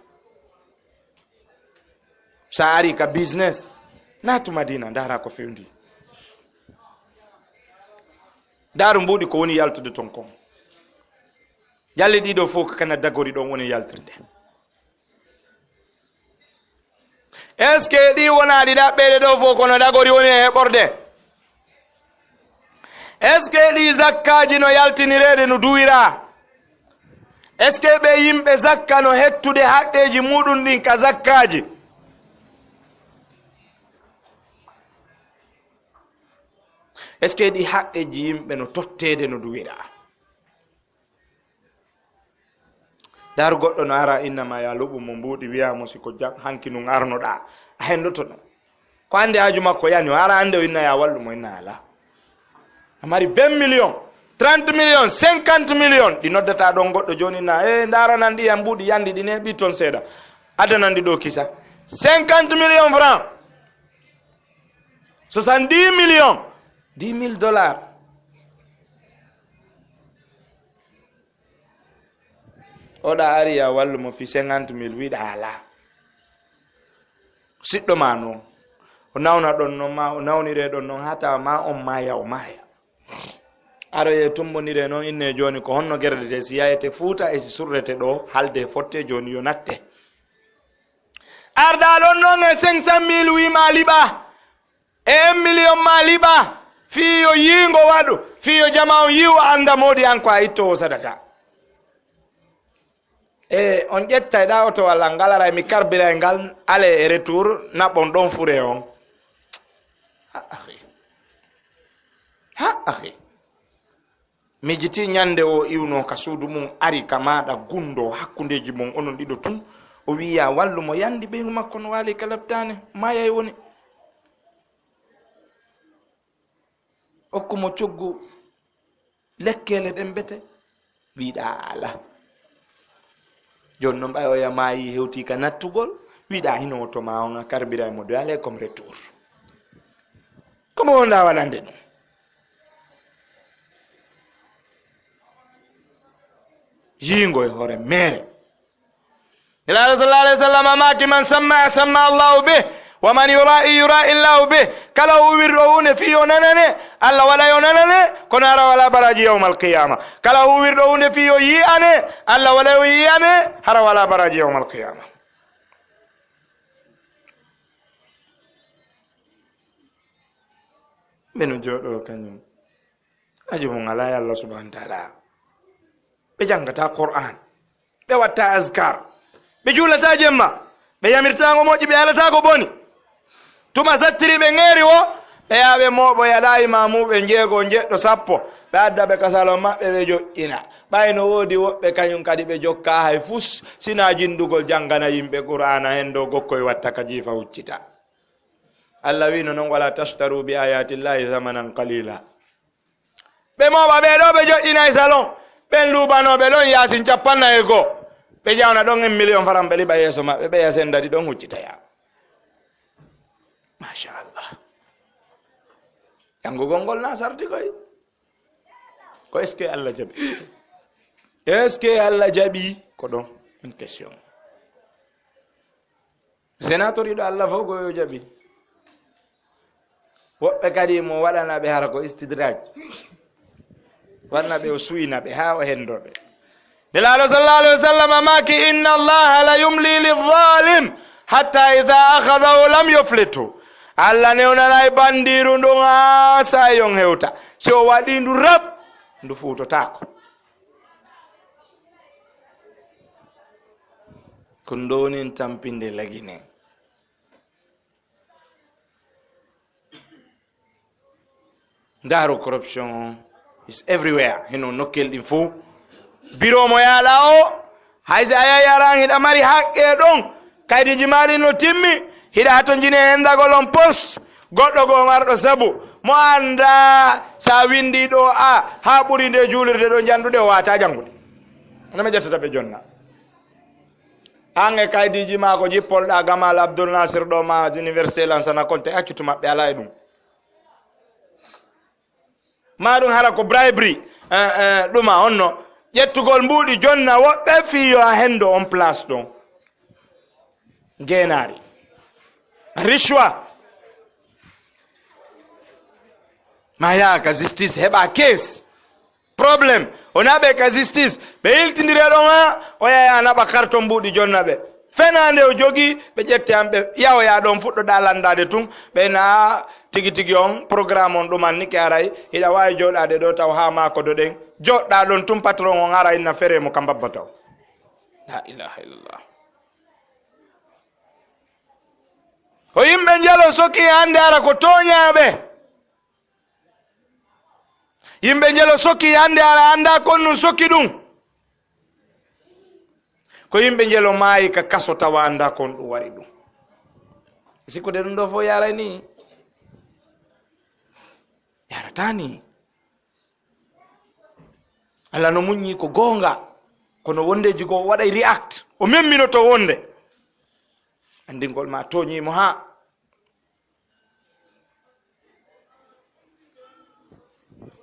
Sa ari ka business, naatu Madina, ndaara ko fewndi. Ndaaru mbuuɗi ko woni yaltude ton kon. Ƴalli ɗiɗo fof ko kana dagori ɗon woni yaltirde. Est-ce que ɗi wonaa ɗi ɗaɓɓeede ɗo fof kono dagori woni e heɓorde? Est-ce que ɗi zakkaaji no yaltinireede no duwiraa? Est-ce que ɓe yimɓe zakka no hettude haqqeeji muɗum ɗin ka zakkaaji? Est-ce que ɗi haqqeeji yimɓe no totteede no duwiraa? Ndaaru goɗɗo no ara, inna ma ya luɓu mo mbuuɗi, wiya mo si ko jam, hanki nun arnoɗaa, a hendoto ɗum. Ko annde haaju makko yani, o ara annde o inna ya wallu mo, inna ala. A mari vingt millions, trente millions, cinquante millions, ɗi noddata ɗon goɗɗo jooni inna, e ndaaranan ɗi yam mbuuɗi yandi ɗi neeɓi ton seeɗa. Adanan ɗi ɗo kisa. Cinquante millions francs. Soixante-dix millions. Dix mille dollars. Oɗa ari ya wallu mo fi cinquante mille, wiɗa ala. Siɗɗo ma non, o nawna ɗon non ma, o nawnire ɗon non, haa tawa ma on maaya, o maaya. Aroye tumbondire non, inne jooni ko honno gerdete, si yayete Fuuta e si surrete ɗo, halde fotte jooni yo natte. Arda ɗon non e cinq cent mille wi ma liɓa. E un million ma liɓa, fii yo yiingo waɗu, fii yo jama on yi'u, annda moodi an ko a ittoowo sadaka. E on ƴettay ɗa oto walla ngal ara mi karbira e ngal aller e retour, naɓɓon ɗon fure on. Ha, akhi. Ha, akhi. Miijiti ñande o iwno ka suudu mum, ari ka maaɗa, gundo hakkundeeji mon onon ɗiɗo tun, o wi'i ya wallu mo, yandi ɓeyngu makko no waali ka labtaane, maayay woni. Okku mo coggu lekkeele ɗen bete, wiɗa ala. Jooni non ɓay oya maayi hewti ka nattugol, wiɗa hino to ma on a karbira e mo doyale comme retour. Ko mo wonɗa waɗande ɗum? Yiingo e hoore meere. Nelaaɗo sallallahu alayhi wa sallam maaki, "Man samma, samma Allahu bih, Wa man yura'i yura'i Allahu bih. Kala huuwirɗo huunde fii yo nanane, Allah waɗa yo nanane, kono hara wala baraji yawmal qiyama. Kala huuwirɗo huunde fii yo yi'ane, Allah waɗa yo yi'ane, hara wala baraji yawmal qiyama. Ɓe no jooɗoo kañum. Haaju mum alaa e Allah subhanahu wa taala. Ɓe janngataa Qur'aan. Ɓe waɗtaa azkar. Ɓe juulataa jemma. Ɓe yamirtaako moƴƴi, ɓe alataa ko boni. Tuma sattiri ɓe ŋeeri wo, ɓe yaha ɓe mooɓoya ɗaa imaamuuɓe njeego, njeɗɗo, sappo. Ɓe adda ɓe ka salon maɓɓe, ɓe joƴƴina. Ɓay no woodi woɓɓe kañum kadi ɓe jokkaa hay fus, sinaa jinndugol janngana yimɓe Qur'aana hen ɗo gokkoy watta ka jiifa huccita. Allah wiino non, "Wala tashtaru bi ayati Llahi thamanan qalila." Ɓe mooɓa ɓee ɗoo, ɓe joƴƴinay salon. Ɓen luubanooɓe ɗon yaasin cappannayi e goo. Ɓe jawna ɗon en miliyon faran, ɓe liɓa yeeso maɓɓe, ɓe ya sendadi ɗon huccitaya. Machallah. Janngugol ngol na sarti koy. Ko est-ce que Allah jaɓi? Est-ce que Allah jaɓi? Ko ɗon une question. Senatoriiɗo Allah fof ko yo jaɓi. Woɓɓe kadi mo waɗana ɓe hara ko istidraj. Waɗana ɓe o suyna ɓe haa o henndo ɓe. Nelaaɗo sallallahu alayhi wa sallam maaki, "Inna Allaha la yumli lizzalim hatta idha akhadahu lam yuflitu." Allah newnanay bandiiru ndun haa saayon hewta. Si o waɗii ndu rap, ndu fuutotaako. Ko ndonin tampinde lagine. Ndaaru corruption is everywhere. Hino nokkel ɗin fow. Biro mo yaaɗa o, hay si a yahi aran hiɗa mari haqqe ɗon. Kaydiiji maa ɗin no timmi, hiɗa hatonjini e enndagol on poste. Goɗɗo goo marɗo sabu, mo anndaa sa winndi ɗo a, haa ɓuri nde juulirde ɗo janndude o waata janngude. Hono ɓe ƴettata ɓe jonna. An e kaydiiji maa ko jippolɗaa Gamal Abdul Nasir ɗo ma Université Lansana Conté, accu to maɓɓe alaa e ɗum. Maa ɗum hara ko bribery, eh, eh, ɗuma honno. Ƴettugol mbuuɗi jonna woɓɓe fii yo a henndo on place ɗon. Ngeenaari. Richwa. Ma yaha ka justice heɓa case. Problème. O naɓe ka justice. Ɓe iltindire ɗon ha o yaha naɓa carton mbuuɗi jonna ɓe. Fenaande o jogii, ɓe ƴetti han ɓe yahoya ɗon fuɗɗoɗa lanndaade tun. Ɓe na tigi tigi on programme on ɗuman ni ke aray. Hiɗa waawi jooɗaade ɗo taw haa maa kodo ɗen. Jooɗɗa ɗon tun patron on ara inna fere mo ka mbabba taw. La ilaha illallah. Ko yimɓe njelo soki hannde ara ko tooñaaɓe. Yimɓe njelo soki hannde ara annda kon ɗum soki ɗum. Ko yimɓe njelo maayi ka kaso tawa annda kon ɗum wari ɗum. Sikkude ɗum ɗo fof yaray ni. Yarata ni. Allah no muññi ko goonga, kono wondeji goo o waɗay react, o memminoto wonde anndingol ma tooñii mo haa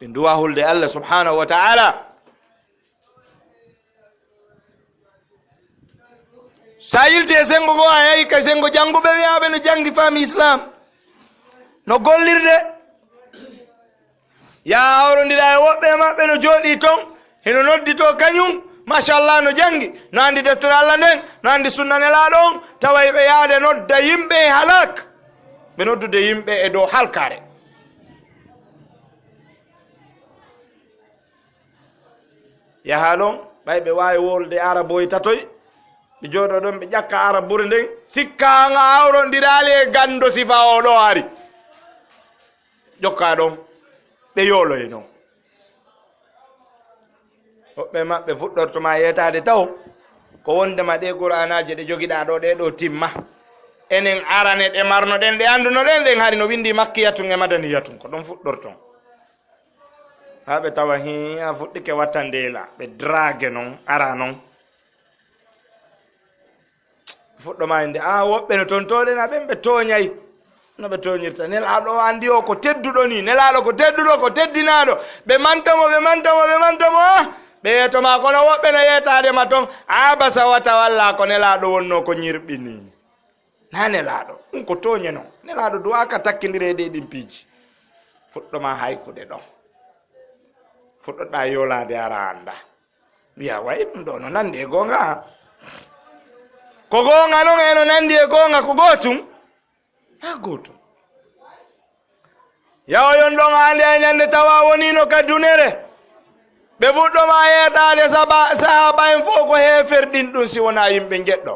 ɓe nduwa hulde Allah subhanahu wa ta'ala. Sa yilti e senngo goo, a yahi ka senngo jannguɓe, wiyaaɓe no janngi, faami Islam, no gollirde. Yaa hawrondira e woɓɓe e maɓɓe no jooɗii ton, hino nodditoo kañum, machallah, no janngi, no anndi deftere Allah nden, no anndi sunna Nelaaɗo on, tawa e ɓe yaade nodda yimɓe e halak, ɓe noddude yimɓe e dow halkaare. Yaha ɗon, ɓay ɓe waawi wolde araboy tatoy, ɓe jooɗoo ɗon, ɓe ƴakka arabure nden, sikka an a hawrondiraali e ganndo sifa o ɗo ari. Ƴokka ɗon, ɓe yooloye non. Woɓɓe maɓɓe fuɗɗorto ma yeetaade taw, ko wondema ɗee Qur'aanaaje ɗe jogiɗaa ɗo, ɗee ɗo timma. Enen arane ɗe marnoɗen, ɗe anndunoɗen, ɗen hari no winndi makkiyatun e madaniyatun, ko ɗon fuɗɗorton. Haa ɓe tawa hii a fuɗɗike watta ndeela, ɓe drague non, ara non. Fuɗɗo ma innde, a woɓɓe no tontooɗen, a ɓen ɓe tooñay. No ɓe tooñirta. Nelaaɗo o anndi o ko tedduɗo ni. Nelaaɗo ko tedduɗo, ko teddinaaɗo. Ɓe manta mo, ɓe manta mo, ɓe manta mo, ah! Ɓe yeeto ma, kono woɓɓe no yeetaade ma ton. A basa wata walla ko Nelaaɗo wonnoo ko ñirɓini. Na Nelaaɗo, ɗum ko tooñe non. Nelaaɗo duwaaka takkindire e ɗi ɗin piiji. Fuɗɗoma haykude ɗon. Fuɗɗoɗaa yolaade ara annda. Wiya, wayi ɗum ɗo no nanndi e goonga. Ko goonga non e no nanndi e goonga ko gootum? Haa gootum. Yahoyon ɗon hannde e ñannde tawa wonino ka dunere. Ɓe fuɗɗoma yeetaade saba-, sahaaba en fof ko heeferɗin ɗum si wonaa yimɓe njeɗɗo.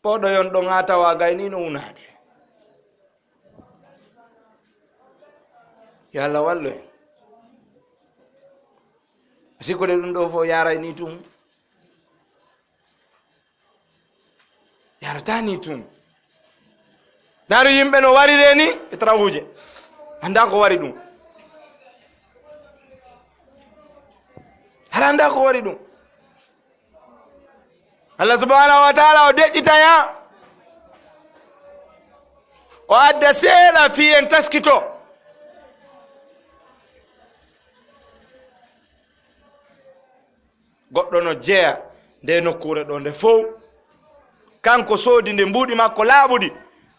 Pooɗoyon ɗon haa tawa gaynino wunaade. Yo Allah wallu en. Sikkude ɗum ɗo fof yaray ni tun. Yarata ni tun. Ndaaru yimɓe no warire ni e trawuje. Annda ko wari ɗum. Hara annda ko wari ɗum. Allah subhanahu wa ta'ala o deƴƴitaya. O adda seeɗa fii en taskito. Goɗɗo no jeya nde nokkuure ɗo nde fow. Kanko soodi nde mbuuɗi makko laaɓuɗi.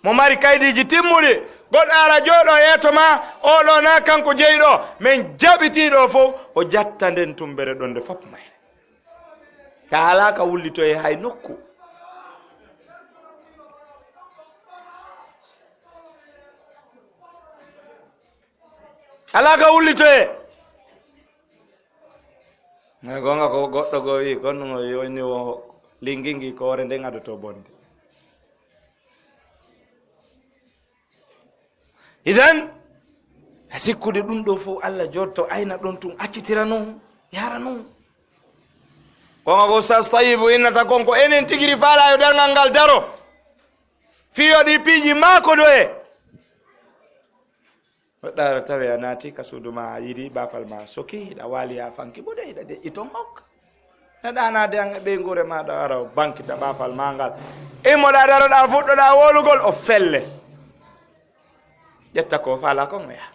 Mo mari kaydiiji timmuɗi. Goɗɗo ara jooɗo yeeso ma, oɗo na kanko jeyi ɗo. Men jaɓitii ɗo fow, o jatta nden tumbere ɗo nde fof may. Ka alaa ka wullitoye hay nokku. Alaa ka wullitoye. Nde goonga ko goɗɗo goo wi'i, kono ɗum o yoni o lingi ngi koore nden adoto bonde. Idan, a sikkude ɗum ɗo fof Allah jotto ayna ɗon tun accitira non, yara non. Goonga ko Ustaz Tayibu innata kon ko enen tigiri faala yo darngal ngal daro. Fiyo ɗi piiji maako doye. Woɗɗaare tawi a naati ka suudu ma, a yiɗi baafal ma soki, hiɗa waali haa fanki ɓuuɗe, hiɗa deƴƴi ton hokka. Neɗɗo ana de an e ɓeynguure maaɗa ara o bankita baafal ma ngal. Immoɗa daroɗa fuɗɗoɗa wolugol o felle. Ƴetta ko faala kon o yaha.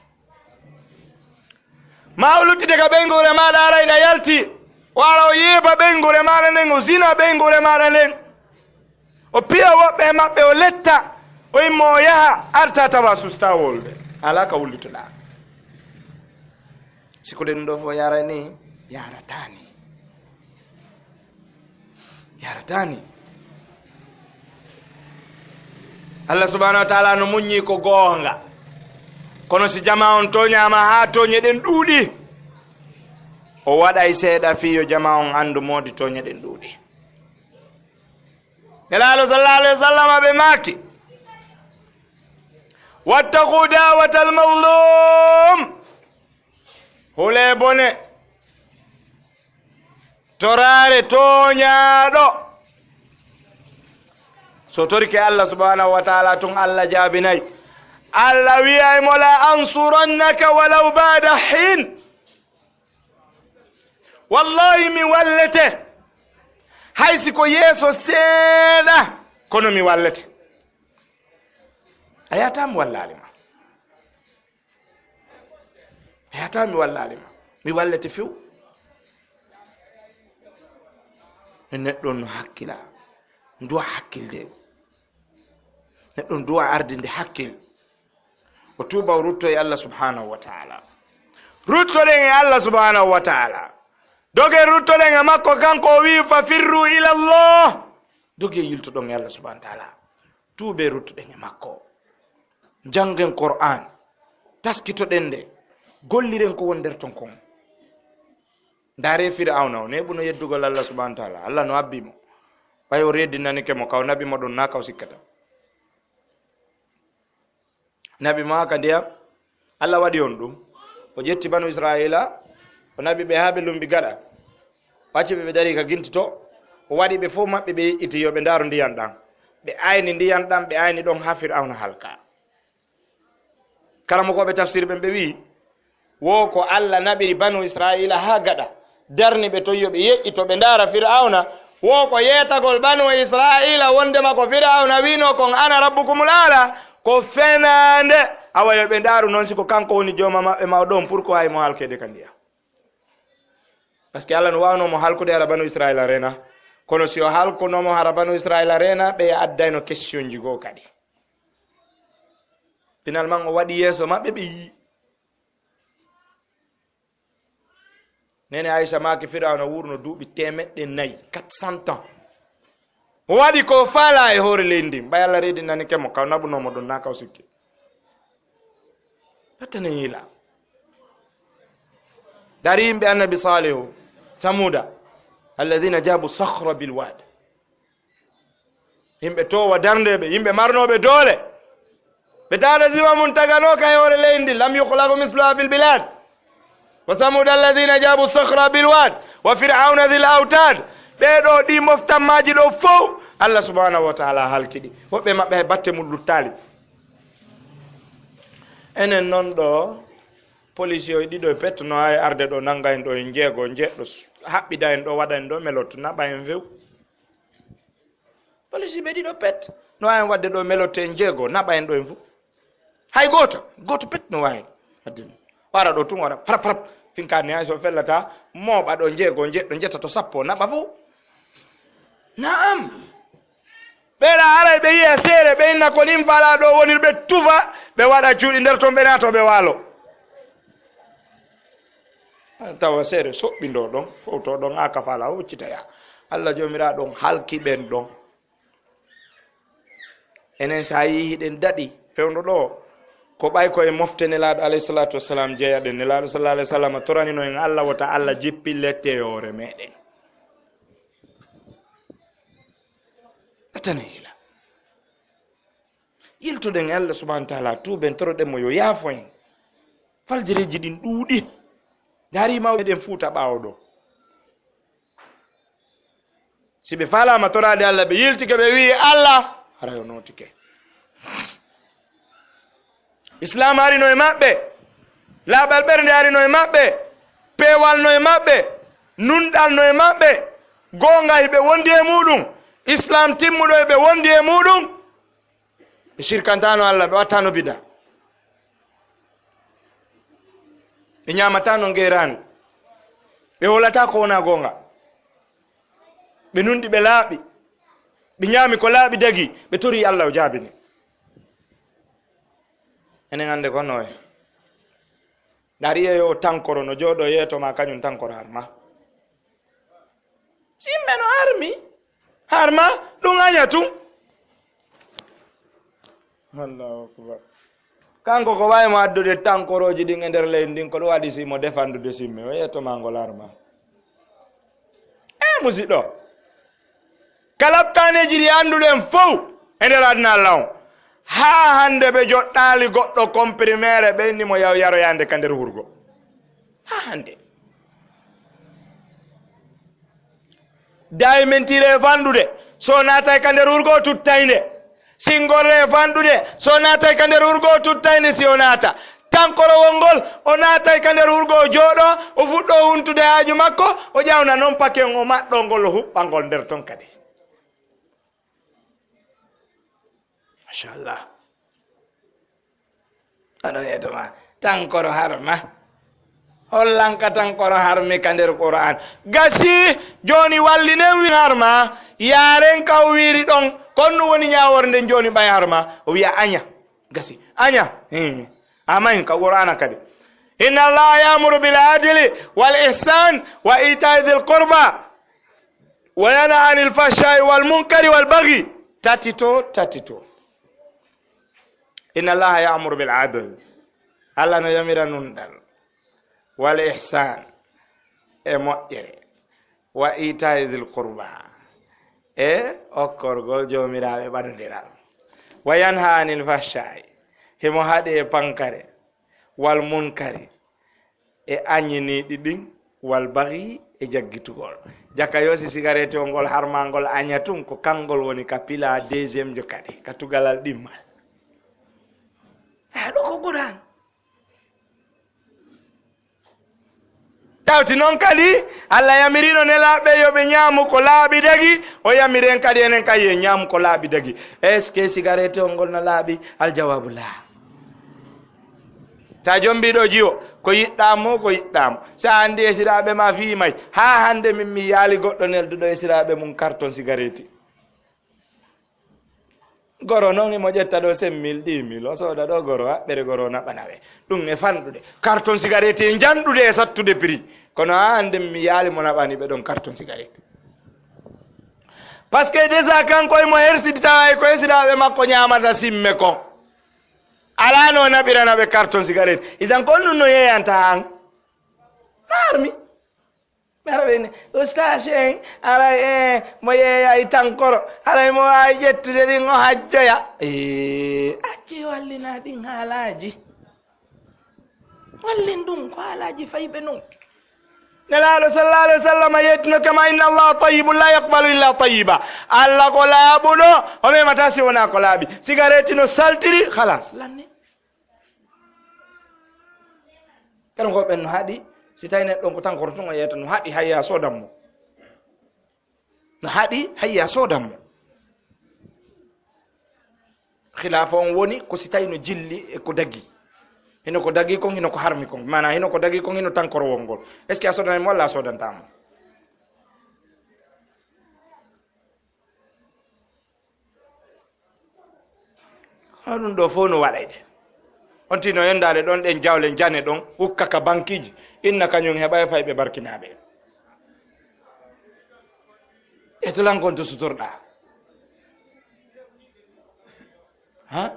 Ma o luttite ka ɓeynguure maaɗa ara hiɗa yalti. O ara o yeeba ɓeynguure maaɗa nden, o zina ɓeynguure maaɗa nden. O piya woɓɓe e maɓɓe, o letta, o immo, o yaha, arta tawa susta wolde. Alaa ka wullitoɗaa. Sikkude ɗum ɗo fof yarani, yarataani. Yarataani. Allah subhanahu wa ta'ala no muññi ko goonga. Kono si jama on tooñaama haa tooñe ɗen ɗuuɗi, o waɗay seeɗa fii yo jama on anndu moodi tooñe ɗen ɗuuɗi. Nelaaɗo sallallahu alayhi wa sallam ɓe maaki, "Wattaqu da'watal mazlum." Hulee bone, toraare tooñaaɗo. So torike Allah subhanahu wa ta'ala tun, Allah jaabinay. Allah wi'ay mo, "La ansurannaka walaw ba'da hin." Wallahi, mi wallete. Hay si ko yeeso seeɗa, kono mi wallete. A yaata mi wallaali ma. A yaata mi wallaali ma. Mi wallete few. E neɗɗo no hakkila. Nduwa hakkilde. Neɗɗo nduwa ardinde hakkil. O tuuba, o rutto e Allah subhanahu wa ta'ala. Ruttoɗen e Allah subhanahu wa ta'ala. Doge ruttoɗen e makko, kanko o wi'i, "Fa firru ila Allah." Doge yiltoɗon e Allah subhanahu wa ta'ala. Tuube ruttoɗen e makko. Janngen Qur'an. Taskitoɗen nde. Golliren ko won nder ton kon. Ndaare Fir'awna o neeɓuno yeddugol Allah subhanahu wa ta'ala. Allah no abbi mo. Ɓay o reedinanike mo, kaw naɓi mo ɗon na kaw sikkata. Naɓi mo haa ka ndiyam, Allah waɗi on ɗum. O ƴetti banu Isra'iila, o naɓi ɓe haa ɓe lumbi gaɗa. O acci ɓe, ɓe dari ka ginti to. O waɗi ɓe fof maɓɓe, ɓe yeƴƴiti yo ɓe ndaaru ndiyan ɗan. Ɓe ayni ndiyan ɗan, ɓe ayni ɗon haa Fir'awna halka. Karamokooɓe tafsir ɓen ɓe wi'i, wo ko Allah naɓiri banu Isra'iila haa gaɗa, darni ɓe ton yo ɓe yeƴƴito ɓe ndaara Fir'awna, wo ko yeetagol banu Isra'iila wondema ko Fir'awna wi'no kon, "Ana rabbukumul a'la," ko fenaande. Awa yo ɓe ndaaru non si ko kanko woni jooma maɓɓe mawɗo on, pourquoi himo halkeede ka ndiya? Parce que Allah no waawno mo halkude ara banu Isra'iila rena. Kono si o halkuno mo, hara banu Israila reena, ɓe addayno question ji goo kadi. Finalement, o waɗi yeeso maɓɓe, ɓe yii. Nene Aisha maaki Firawna wuurno duuɓi teemeɗɗe nayi, quatre cents ans. O waɗi ko faala e hoore leydi ndin. Ɓay Allah reedinani ke mo, ka o naɓuno mo ɗon, na ka o sikki. Attene yila. Dari yimɓe Annabi Salihu, Samuda, alladhina jabu sakhra bil wad. Yimɓe toowa darndeeɓe, yimɓe marnooɓe doole. Ɓe taada zima mun taganooka e hoore leydi ndin. Lam yukhlaqu misluha fil bilad. Wa samuda alladhina jabu sakhra bil wad. Wa fir'auna dhil autad. Ɓee ɗoo, ɗii moftammaaji ɗoo fow, Allah subhanahu wa ta'ala halki ɗi. Woɓɓe maɓɓe hay batte mun luttaali. Enen non ɗoo, policier o e ɗiɗo e pet no waawi arde ɗoo, nannga en ɗoo e jeego, jeɗɗo, haɓɓida en ɗoo, waɗa en ɗoo melot, naɓa en few. Policier ɓe ɗiɗo pet no waawi en waɗde ɗoo, melotte en jeego, naɓa en ɗoo en fof. Hay gooto, gooto pet no waawi waɗde ɗum. Wara ɗoo tun, wara frap, frap, finkaani hay so fellata, mooɓa ɗoo jeego, jeɗɗo, jetta to sappo, naɓa fof. Naam. Ɓeeɗa aray ɓe yiya seere, ɓe inna ko nin faala ɗoo wonir, ɓe tufa, ɓe waɗa cuuɗi nder ton, ɓe naato, ɓe waalo. Tawa seere soɓɓindoo ɗon, fowtoo ɗon, haa ka faala huccita yaa. Allah Joomiraaɗo on halki ɓen ɗon. Enen, so a yii hiɗen daɗi, fewndo ɗoo, ko ɓay ko e mofte Nelaaɗo alayhi salaatu wassalam jeyaɗen. Nelaaɗo sallallahu alayhi wasallam toranino en Allah, wota Allah jippi lette e hoore meɗen. Attane hila. Yiltuɗen e Allah subhanahu wa taala, tuuben, toroɗen mo yo yaafo en. Faljereeji ɗin ɗuuɗi. Ndaari mawɓe ɗen Fuuta ɓaawo ɗoo. Si ɓe faalaama toraade Allah, ɓe yiltike, ɓe wi'i Allah, hara yo nootike. Islaam arino e maɓɓe, laaɓal ɓernde arino e maɓɓe, peewal no e maɓɓe, nunɗal no e maɓɓe, goonga hiɓe wondi e muuɗum, Islaam timmuɗo hiɓe wondi e muuɗum. Ɓe sirkantaano Allah, ɓe wattaano bida. Ɓe ñaamataano ngeeraani. Ɓe holataa ko wonaa goonga. Ɓe nunɗi, ɓe laaɓi. Ɓe ñaami ko laaɓi dagi. Ɓe torii Allah, o jaabini. Enen annde ko noye. Ndaari yeeyo o tankoro no jooɗoo yeeto ma, kañum tankoro har ma. Si yimɓe no harmi, harma, ɗum aña tun. Allahu akbar. Kanko ko wawi mo addude tankorooji ɗin e nder leydi ndin, ko ɗum waɗi si mo defandude simme, o yetto ma ngol harma. E musiɗɗo, kala kaneeji ɗi annduɗen fow e nder aduna Allah on, haa hannde ɓe joɗɗaali goɗɗo comprimere, ɓe inni mo yaw yaroyande ka nder wurgo. Haa hannde. Daymentire e fanɗude, so naatay ka nder wurgo, tuttay nde. Singorre e fanɗude, so naatay ka nder wurgo, tuttay nde si o naata. Tankorowol ngol, o naatay ka nder wurgo, o jooɗo, o fuɗɗo huntude haaju makko, o ƴawna non paken, o maɗɗo ngol, o huɓɓa ngol nder ton kadi. Machallah. Aɗon yeto ma. Tankoro harma. Hollanka tankoro harmi ka nder Qur'an. Gasi, jooni wallinen wi harma. Yaren ka o wiiri ɗon. Kon no woni ñaaworde nden jooni ɓay harma. O wiya aña. Gasi. Aña. Hmm. Amain ka Qur'ana kadi. Inna Allah ya'muru bil adli wal ihsan wa ita'i dhil qurba. Wa yanha anil fahsha'i wal munkari wal baghi. Tati to, tati to. Inna Allaha ya'muru bil adl. Allah no yamira nunɗal. Wal ihsan. E moƴƴere. Wa ita'i dhil qurba. E okkorgol joomiraaɓe ɓadondiral. Wa yanha anil fahsha'i. Himo haɗe e pankare. Wal munkari. E añiniiɗi ɗin, wal baghi, e jaggitugol. Jaka yo si sigareeti on ngol harma ngol aña tun, ko kangol woni ka pila deuxième jo kadi, ka tugalal ɗimmal. A ɗo ko Qur'an. Tawti non kadi, Allah yamirino nelaaɓe yo ɓe ñaamu ko laaɓi dagi, o yamiri en kadi enen kadi en ñaamu ko laaɓi dagi. Est-ce que sigareeti on ngol no laaɓi? Al jawabu la. Sa jombi ɗo jiwo, ko yiɗɗa mo, ko yiɗɗa mo. Sa andi esiraaɓe ma fii may, haa hande min mi yaali goɗɗo nelduɗo esiraaɓe mum karton sigareeti. Goro non imo ƴetta ɗo cinq mille, dix mille, o sooda ɗo goro, haɓɓere goro naɓana ɓe. Ɗum e fanɗude. Karton sigareeti e janɗude e sattude prix. Kono haa hande mi yaali mo naɓani ɓe ɗon karton sigareeti. Parce que déjà kanko imo hersidi tawa e ko esiraaɓe makko ñaamata simme kon. Alaa no naɓirana ɓe karton sigareeti. Isan kon ɗum no yeeyanta han. Naarmi. Ɓe ara ɓe inni, "Ustaas en, aray en, mo yeeyaay tankoro, aray mo waawi ƴettude ɗin o hajjoya." Ee, acce wallina ɗin haalaaji. Wallin ɗum ko haalaaji fayɓe non. Nelaaɗo sallallahu alayhi wa sallam yettino kama, "Inna Allah tayyibun la yaqbalu illa tayyiba." Allah ko laaɓuɗo, o memata si wonaa ko laaɓi. Sigareeti no saltiri, khalas, lanni. Kala ko ɓen no haɗi, si tawi neɗɗo on ko tankoro tun o yeeyata, no haɗi hayya soodan mo. No haɗi hayya soodan mo. Khilaafa on woni ko si tawi no jilli e ko dagi. Hino ko dagi kon, hino ko harmi kon. Maanaa hino ko dagi kon, hino tankoro wongol. Est-ce que a soodanay mo walla a soodanta mo? Hono ɗum ɗo fof no waɗayde. On tino yondaade ɗon ɗen jawle jane ɗon, ukka ka bankiiji, inna kañum heɓa e fayɓe barkinaaɓe. E to lankon to sutorɗaa. Ha?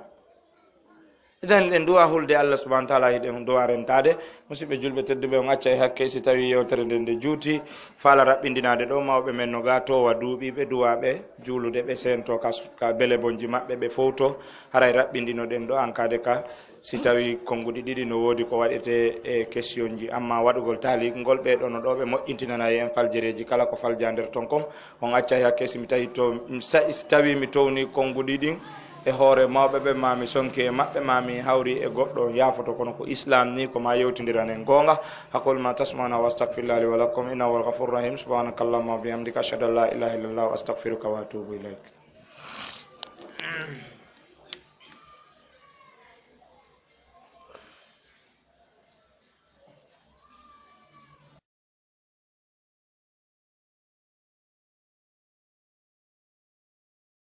Idan, ɗen duwa hulde Allah subhanahu wa ta'ala, hiɗen duwa rentaade. Musidɓe julɓe tedduɓe, on acca e hakke si tawi yewtere nden nde juuti. Faala raɓɓindinaade ɗo mawɓe men no ga towa duuɓiiɓe, duwa ɓe juulude, ɓe seento ka su-, ka bele bonji maɓɓe, ɓe fowto. Haray raɓɓindinoɗen ɗo an kaade ka, si tawi konnguɗi ɗiɗi no woodi ko waɗete e question ji. Amma waɗugol taaliik ngol, ɓee ɗo no ɗo ɓe moƴƴintinana en faljereeji kala ko falja nder ton kon. On accay hakke si mi tawi to, sa-, si tawi mi towni konnguɗi ɗin e hoore mawɓe ɓe, ma mi sonki e maɓɓe, ma mi hawri e goɗɗo, on yaafoto, kono ko Islam ni ko ma yewtindiranen goonga. أقول ما تسمعون وأستغفر الله لي ولكم إنه هو الغفور الرحيم. سبحانك اللهم وبحمدك، أشهد أن لا إله إلا الله، أستغفرك وأتوب إليك.